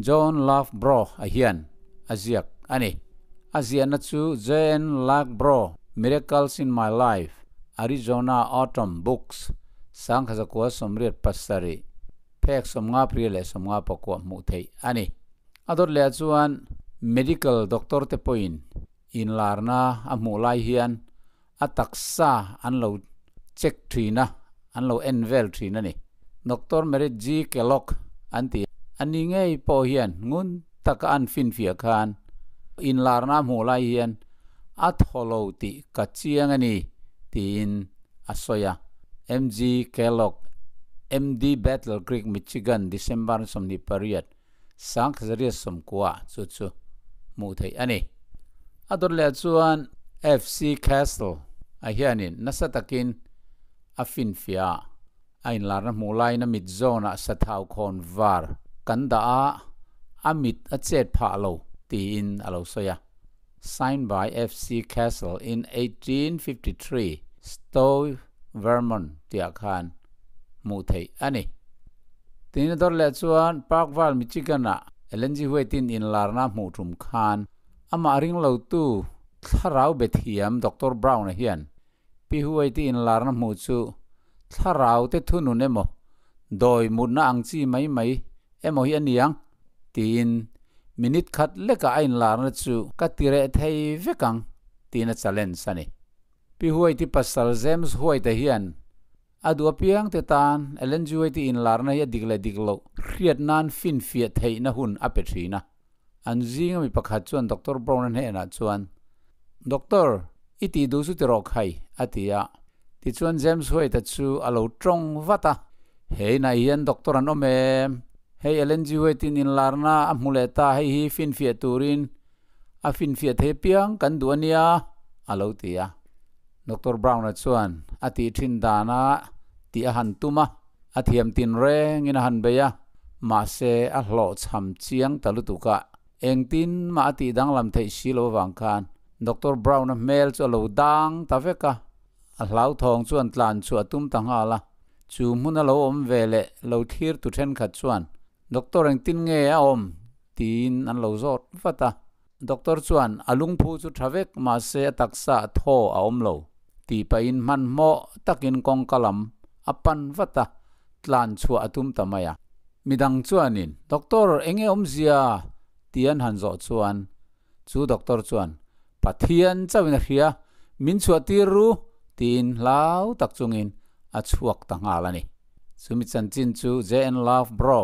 John Loughborough a hian a ziak a ni. A ziahna chu JN Loughborough, Miracles in My Life, Arizona Autumn Books, 1987, phek 54 leh 59 hmuh theih a ni. A dawt leh ah chuan medical doctor te pawhin inlarna a hmuh lai hian a taksa an lo check thin a, an lo en vel thin a ni. Doctor Merritt G. Kellogg an ti a ni ngei pawh hian ngun taka an finfiah khan inlarna a hmuh lai hian a thaw lo tih ka chiang a ni tiin a sawi a. MG Kellogg, MD Battle Creek, Michigan, December 28, 1990 chu chu hmuh theih a ni. A dawt leh chuan FC Castle a hianin nasa takin a finfiah a, a inlarna hmuh laiin a mit zawnah sathau khawn var kan dah a, a mit a chet phah lo tiin a lo sawi a. Signed by FC Castle in 1853, Stowe, Vermont tihah khan hmuh theih a ni. Tin a dawt leh chuan Parkville, Michigan-ah Ellen G. White-in inlarna a hmuh tum khan amah ring lotu thlarau be thiam Doctor Brown-a hian Pi White-i inlarna hmuh chu thlarau te thunun emaw, dawi mutna ang chi mai mai emaw hi a niang tiin minute khat lekah a inlarna chu ka ti reh thei vek ang tiin a challenge a ni. Pi White-i pasal James White-a hian a duh apiang te tan Ellen G. White-i inlarna hi a dik leh dik loh hriat nan finfiah theihna hun a pe thin a. An zinga mi pakhat chuan Doctor Brown-a hnenah chuan, Doctor, i tih duh chu ti rawh khai, a ti a. Tichuan James White-a chu a lo tawng vat a, Hei nai hian doctor an awm em? Hei Ellen G. White-in inlarna a hmu leh ta, hei hi finfiah turin a finfiah thei apiang kan duh a nia, a lo ti a. Doctor Brown-a chuan a tih thin dana tih a han tum a, a thiam tin rengin a han bei a, mahse a hlawhchham chiang ta lutuk a, engtin mah a tih danglam theih si lo avang khan Doctor Brown-a hmel chu a lo dang ta vek a, a hlauthawng chuan tlan chu a tum ta nghal a, chu hmun a lo awm ve leh lo thlir tu thenkhat chuan Doctor engtin nge a awm? tiin an lo zawt vat a. Doctor chuan a lungphu chu tha vek mahse a taksa a thaw a awm lo tih pahin hmanhmawh takin kawngka lam a pan vat a, tlan chhuah a tum ta mai a. Midang chuanin, Doctor, enge awmzia? ti an han zawh chuan chu doctor chuan, Pathian chauhin a hria, min chhuah tir ru, tiin hlau tak chungin a chhuak ta nghal a ni. Chumi chanchin chu JN Love Bro.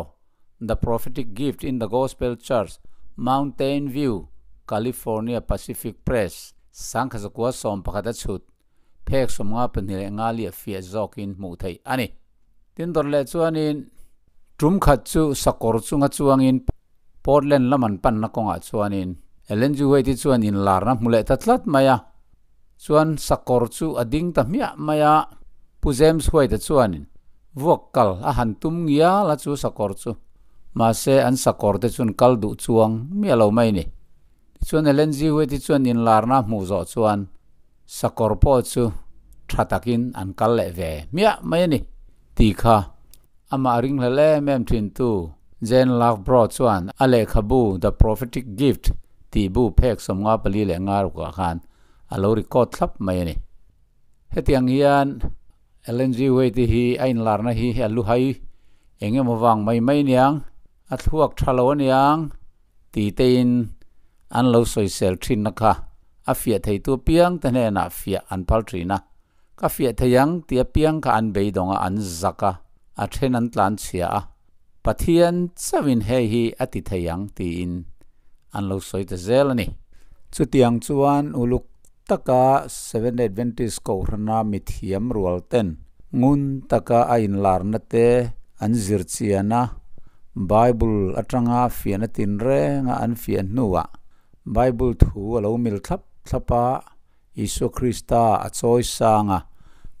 The Prophetic Gift in the Gospel Church, Mountain View, California Pacific Press, 1911 a chhut, phek 52 liah fiah zawkin hmuh theih a ni. Tin dawt leh chuanin tum khat chu sakawr chunga chuangin Portland lam an panna kawngah chuanin Ellen G. White-i chuan inlarna hmu leh ta tlat mai a. Chuan sakawr chu a ding ta hmiah mai a, Pu James White-a chuanin vuak kal a han tum ngial a chu sakawr chu. Mahse an sakawr te chuan kal duh chuang miah lo mai ni. Tichuan Ellen G. White-i chuan inlarna a hmuh zawh chuan sakawr pawh chu tha takin an kal leh ve hmiah mai a ni tih kha amah ringhlel em em thintu Jane Loughborough chuan a lehkhabu The Prophetic Gift tih bu phek 54 rukah khan a lo record thlap mai a ni. Hetiang hian Ellen G. White hi a inlarna hi a luhai eng emaw vang mai mai niang, a thluak tha lo aniang ti tein an lo sawisel thinna kha a fiah theitu apiang te hnenah fiah an phal thin a. Ka fiah thei ang tih apiang kha an beidawng a, an zak a, a then an tlan chhia a. Pathian chauhin hei hi a ti thei ang tiin an lo sawi ta zel a ni. Chutiang chuan uluk taka Seventh-day Adventist Kohhrana mithiam rual ten ngun taka a inlarna te an zir chian a, Bible atanga fiahna tinrenga an fiah hnuah Bible thu a lo mil thlap thlap a, Isua Krista a chawi sang a,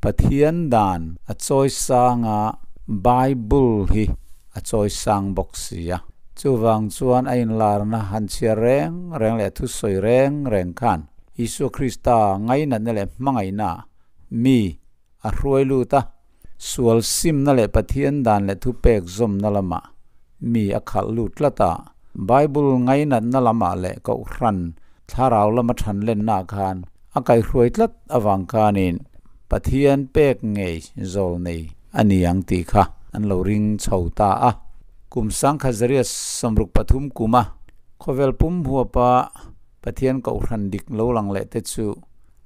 Pathian dan a chawi sang a, Bible hi a chawi sang bawk si a. Chuvang chuan a inlarna han chhiar reng reng leh thusawi reng reng khan Isua Krista ngainatna leh hmangaihna mi a hruai lut a, sual simna leh Pathian dan leh thupek zawmna lamah mi a khalh lut tlat a. Bible ngainatna lamah leh Kohhran thlarau lama than lenna khan a kaihruai tlat avang khanin Pathian pek ngei zawl nei a ni ang tih kha an lo ring chho ta a. Kum sangkhat zariat 63 kuma khawvel pum huapa Pathian Kohhran dik lo lang leh te chu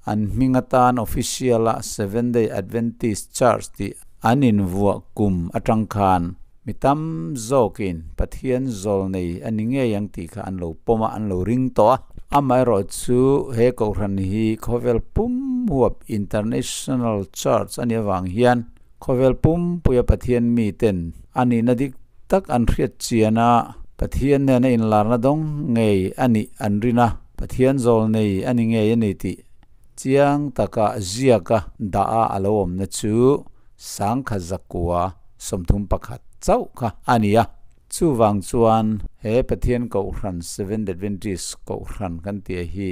An hming atan official-a Seventh-day Adventist Church tih an invuah kum atang khan mi tam zawkin Pathian zawl nei a ni ngei ang tih kha an lo pawm a, an lo ring tawh a. Amaherawhchu he kohhran hi khawvel pum huap International Church a nih avang hian khawvel pumpuia Pathian miten a nihna dik tak an hriat chian a, Pathian nena inlarna dawng ngei a nih an rin a. Pathian zawl nei a ni ngei a ni tih chiang taka ziaka dah a a lo awmna chu sangkhat zakua 31 chauh kha a ni a. Chuvang chuan he Pathian Kohhran Seventh Adventist Kohhran kan tih hi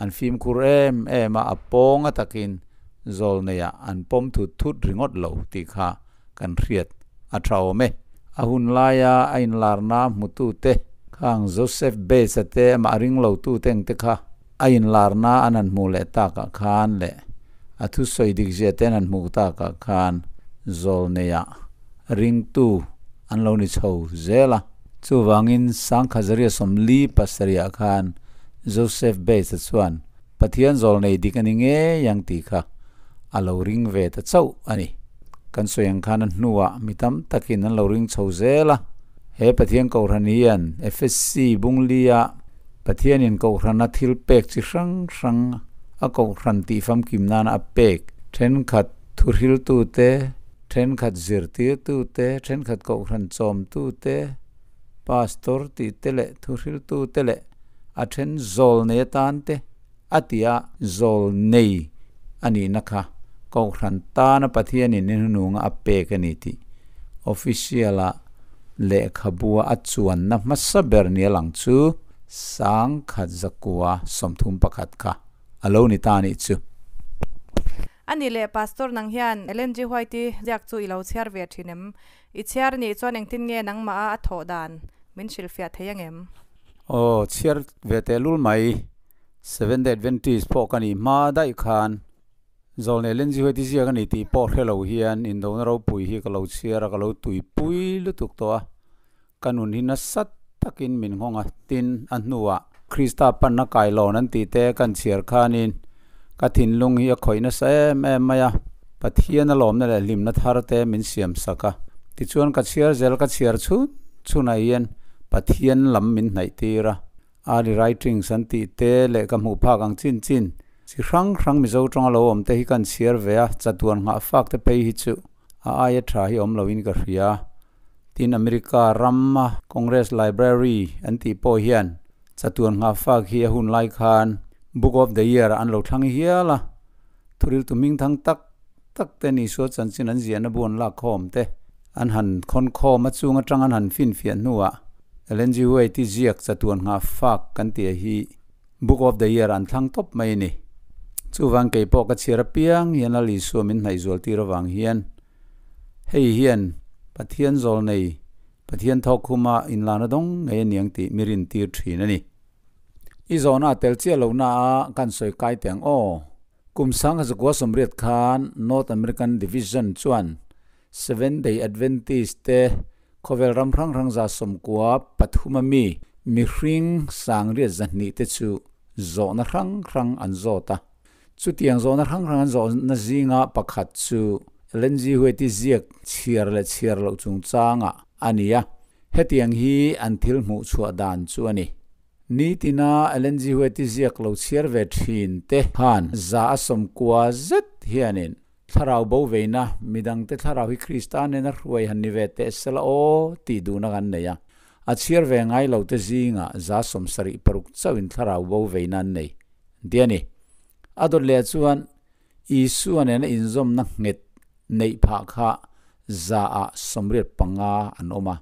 an fimkhur em em a, a pawng a takin zawl neiah an pawm thut thut ringawt lo tih kha kan hriat a tha awm e. A hun laia a inlarna hmutute khang Joseph Bates-a te amah ring lotute ang te kha a inlarna an han hmuh leh takah khan leh a thusawi dikzia te an han hmuh takah khan zawlneiah ringtu an lo ni chho zel a. Chuvangin sangkhat zaria 47 ah khan Joseph Bates-a chuan Pathian zawlnei dik a ni ngei ang tih kha a lo ring ve ta chauh a ni. Kan sawi ang khan a hnuah mi tam takin an lo ring chho zel a. He Pathian Kohhran hian FSC Bunglia Pathianin Kohhrana thil pek chi hrang hrang a Kohhran tih famkim nana a pek thenkhat thuhriltute, thenkhat zirtirtute, thenkhat Kohhran chawmtute, Pastor tih te leh thuhriltute leh a then zawl nei atan te a ti a, zawl nei a nihna kha Kohhran tana Pathianin i hnununga a pek a ni tih official-a lehkhabua a chuanna hmasa ber nia lang chu 1931 kha a lo ni ta a nih chu. A ni leh Pastor nang hian Ellen G. White-i ziak chu i lo chhiar ve thin em? I chhiar nih chuan engtin nge nangmah a a thawh dan min hrilhfiah thei angem? Aw, chhiar ve teh lul mai. Seventh-day Adventist pawh ka nih hma daih khan Zawlnei Lenzi Huaiti ziak a ni tih pawh hre lo hian indona ropui hi ka lo chhiar a, ka lo tuipui lutuk tawh a. Ka nun hi nasa takin min nghawng a, tin a hnuah Krista panna kailawn an tih te kan chhiar khanin ka thinlung hi a khawih nasa em em mai a, Pathian a lawmna leh hlimna thar te min siam sak a. Tichuan ka chhiar zel ka chhiar chhun chhunah hian Pathian lam min hnaih tir a, Early Writings an tih te leh ka hmuh phak ang chin chin chi hrang hrang Mizo tawnga lo awm te hi kan chhiar ve a, chatuan nghah fak te phei hi chu a aia tha hi awm loin ka hria. Tin America rama Congress Library an tih pawh hian chatuan nghahfak hi a hun lai khan Book of the Year ah an lo thlang hial a, thuriltu hmingthang tak tak te Isua chanchin an ziahna bu an lak khawm te an han khawn khawm a, chung atang an han finfiah hnuah Ellen G. White-i ziak chatuan nghahfak kan tih hi Book of the Year an thlang tawp mai a ni. Chuvang kei pawh ka chhiar apiang hian Lal Isua min hnaih zual tir avang hian Hei hian Pathian zawl nei, Pathian thawk khuma inlana dawng ngei a niang tih mi rintir thin a ni. I zawhna a tel chiah lohna a kan sawi kai teh ang aw. Kum 1980 khan North American Division chuan Seventh Day Adventist te khawvel ram hrang hrang 93 a mi mihring 1200 te chu zawhna hrang hrang an zawt a. Chutiang zawhna hrang hrang an zawhna zinga pakhat chu Ellen G. White-i ziak chhiar leh chhiar loh chungchangah a ni a, hetiang hi an thil hmuh chhuah dan chu a ni. Nitina Ellen G. White-i ziak lo chhiar ve thin te khan 190 zet hianin thlarau bo veina midangte thlarau hi Krista nena hruai han ni ve teh sela aw tih duhna kan nei a. A chhiar ve ngai lo te zingah 76 chauhin thlarau bo veina an nei ti a ni. A dawt leh chuan Isua nena inzawmna nghet neih phah kha 85% an awm a.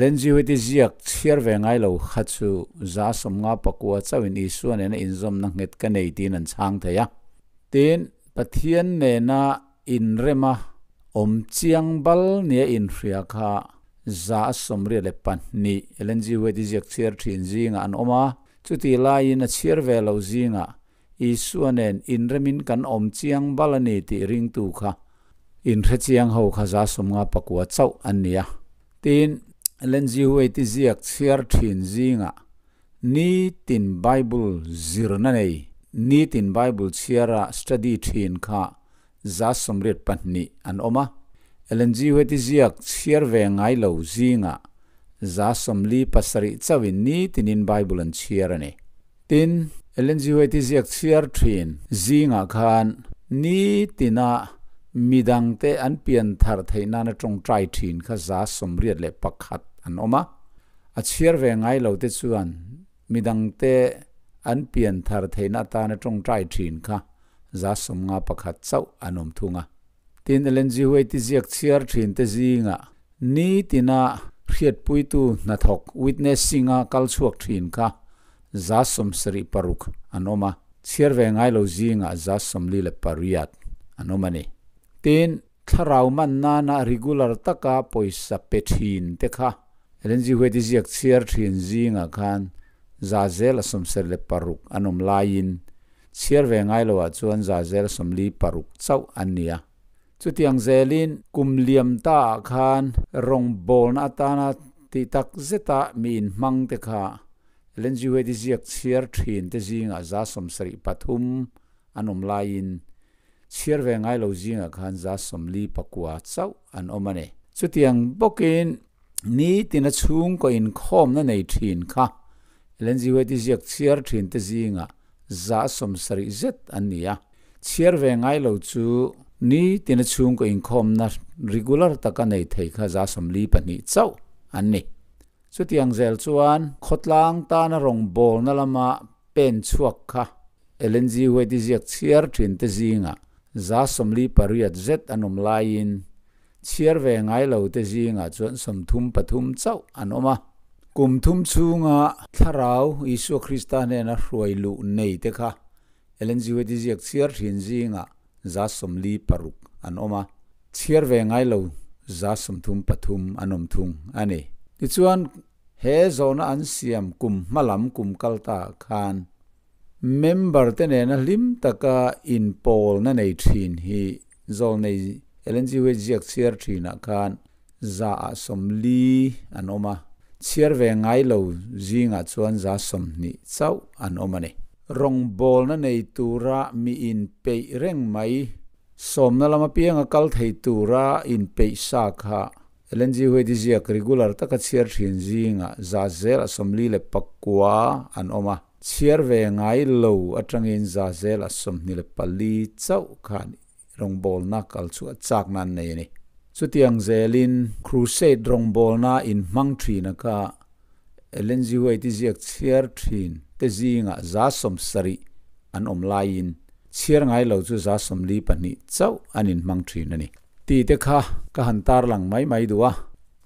Lenzihuiti ziak chhiar ve ngai lo kha chu 59% chauhin Isua nena inzawmna nghet ka nei tiin an chhang thei a. Tin, Pathian nena inrema awm chiang bal nia inhria kha 82% Lenzihuiti ziak chhiar thin zingah an awm a. Chutih laiin a chhiar ve lo zingah Isua nen inremin kan awm chiang bal a ni tih ringtu kha inhre chiang ho kha 59% chauh an ni a. Tin, Lenzi Huaiti ziak chhiar thin zingah nitin Bible zirna nei, nitin Bible chhiara study thin kha 82% an awm a. Ellen G. White-i ziak chhiar ve ngai lo zingah 47% chauhin nitinin Bible an chhiar a ni. Tin, Ellen G. White-i ziak chhiar thin zingah khan nitina midangte an pian thar theih nana tawngtai thin kha 81% an awm a. A chhiar ve ngai lo te chuan midangte an pian thar theihna atana tawngtai thin kha 51% chauh an awm thung a. Tin, Ellen G. White-i ziak chhiar thin te zingah nitina hriatpuitu hnathawk witnessing-a kal chhuak thin kha 76% an awm a. Chhiar ve ngai lo zingah 48% an awm a ni. Tin, thlarau man nana regular taka pawisa pe thin te kha Ellen G. White-i ziak chhiar thin zingah khan 76% an awm laiin chhiar ve ngai loah chuan 46% chauh an ni a. Chutiang zelin kum liam ta ah khan rawngbawlna atana tih tak zeta mi inhmang te kha Ellen G. White-i ziak chhiar thin te zingah 73% an awm laiin chhiar ve ngai lo zingah khan 49% chauh an awm a ni. Chutiang bawkin nitina chhungkaw inkhawmna nei thin kha Ellen G. White-i ziak chhiar thin te zingah 70% zet an ni a. Chhiar ve ngai lo chu nitina chhungkaw inkhawmna regular taka nei thei kha 42% chauh an ni. Chutiang zel chuan khawtlang tana rawngbawlna lama pen chhuak kha Ellen G. White-i ziak chhiar thin te zingah 48% zet an awm laiin chhiar ve ngai lo te zingah chuan 33% chauh an awm a. Kum thum chhunga thlarau Isua Krista hnena hruai luh nei te kha Ellen G. White-i ziak chhiar thin zingah 56% an awm a. Chhiar ve ngai lo 33% an awm thung a ni. Tichuan, he zawhna an siam kum hmalam kum kal ta khan member te nena hlim taka inpawlna nei thin hi zawl nei Ellen G. White ziak chhiar thinah khan 40% an awm a. Chhiar ve ngai lo zingah chuan 20% chauh an awm a ni. Rawngbawlna nei tura mi inpeih reng mai sawmna lama pianga kal thei tura inpeih sa kha Ellen G. White-i ziak regular taka chhiar thin zingah 49% an awm a. Chhiar ve ngai lo atangin 24% chauh khan rawngbawlna kal chu a chakna an nei a ni. Chutiang zelin crusade rawngbawlna inhmang thina kha Ellen G. White-i ziak chhiar thin te zingah 70% an awm laiin chhiar ngai lo chu 42% chauh an inhmang thin a ni. Ti te kha ka han tar lang mai mai duh a.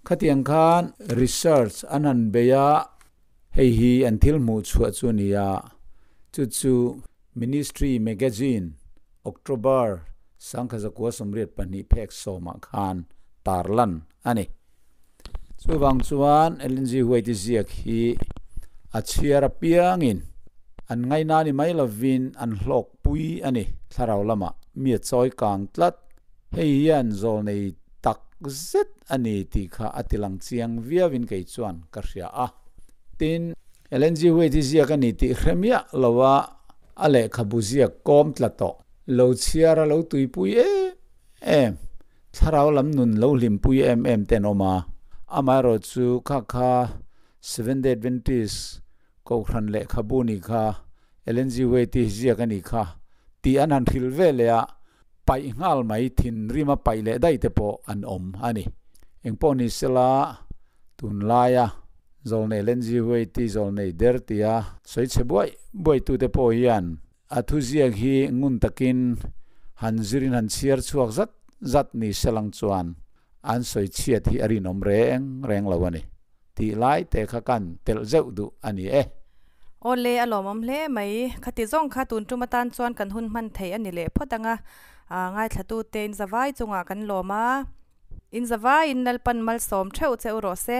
Khatiang khan research an han bei a, hei hi an thil hmuh chhuah chu a ni a. Chu chu Ministry Magazine October 1982 phek sawmah khan tar lan a ni. Chuvang chuan Ellen G. White-i ziak hi a chhiar apiangin an ngaina ni mai lovin an hlawk pui a ni. Thlarau lamah mi a chawi kang tlat. Hei hian zawl nei tak zet a ni tih kha a tilang chiang viauin kei chuan ka hria a. Tin, Ellen G. White-i ziak a ni tih hre miah lo a, a lehkhabu ziak kawm tla tawh. Lo chhiar a lo tuipui em em, thlarau lam nun lo hlimpui em em te an awm a. Amaherawhchu kha kha Seventh-day Adventist Kohhran lehkhabu nih kha, Ellen G. White-i ziak a nih kha tih an han hrilh ve leh a, paih nghal mai thinrima paih leh daih te pawh an awm a ni. Engpawh ni sela, tunlaia Zawlnei Ellen G. White-i zawlnei der tia sawi chhe buai buaitute pawh hian a thuziak hi ngun takin han zirin han chhiar chhuak zat zat ni selang chuan an sawi chhiat hi a rinawm reng reng lo a ni. Tih lai te kha kan telh zeuh duh a ni e. Awle, a lawmawm hle mai. Khati zawng kha tun tum atan chuan kan hun hman theih a ni leh phawt ang a. Ngaithlatute in zavai chungah kan lawm a. In zavaiin Lalpan malsawm theuh che u rawh se.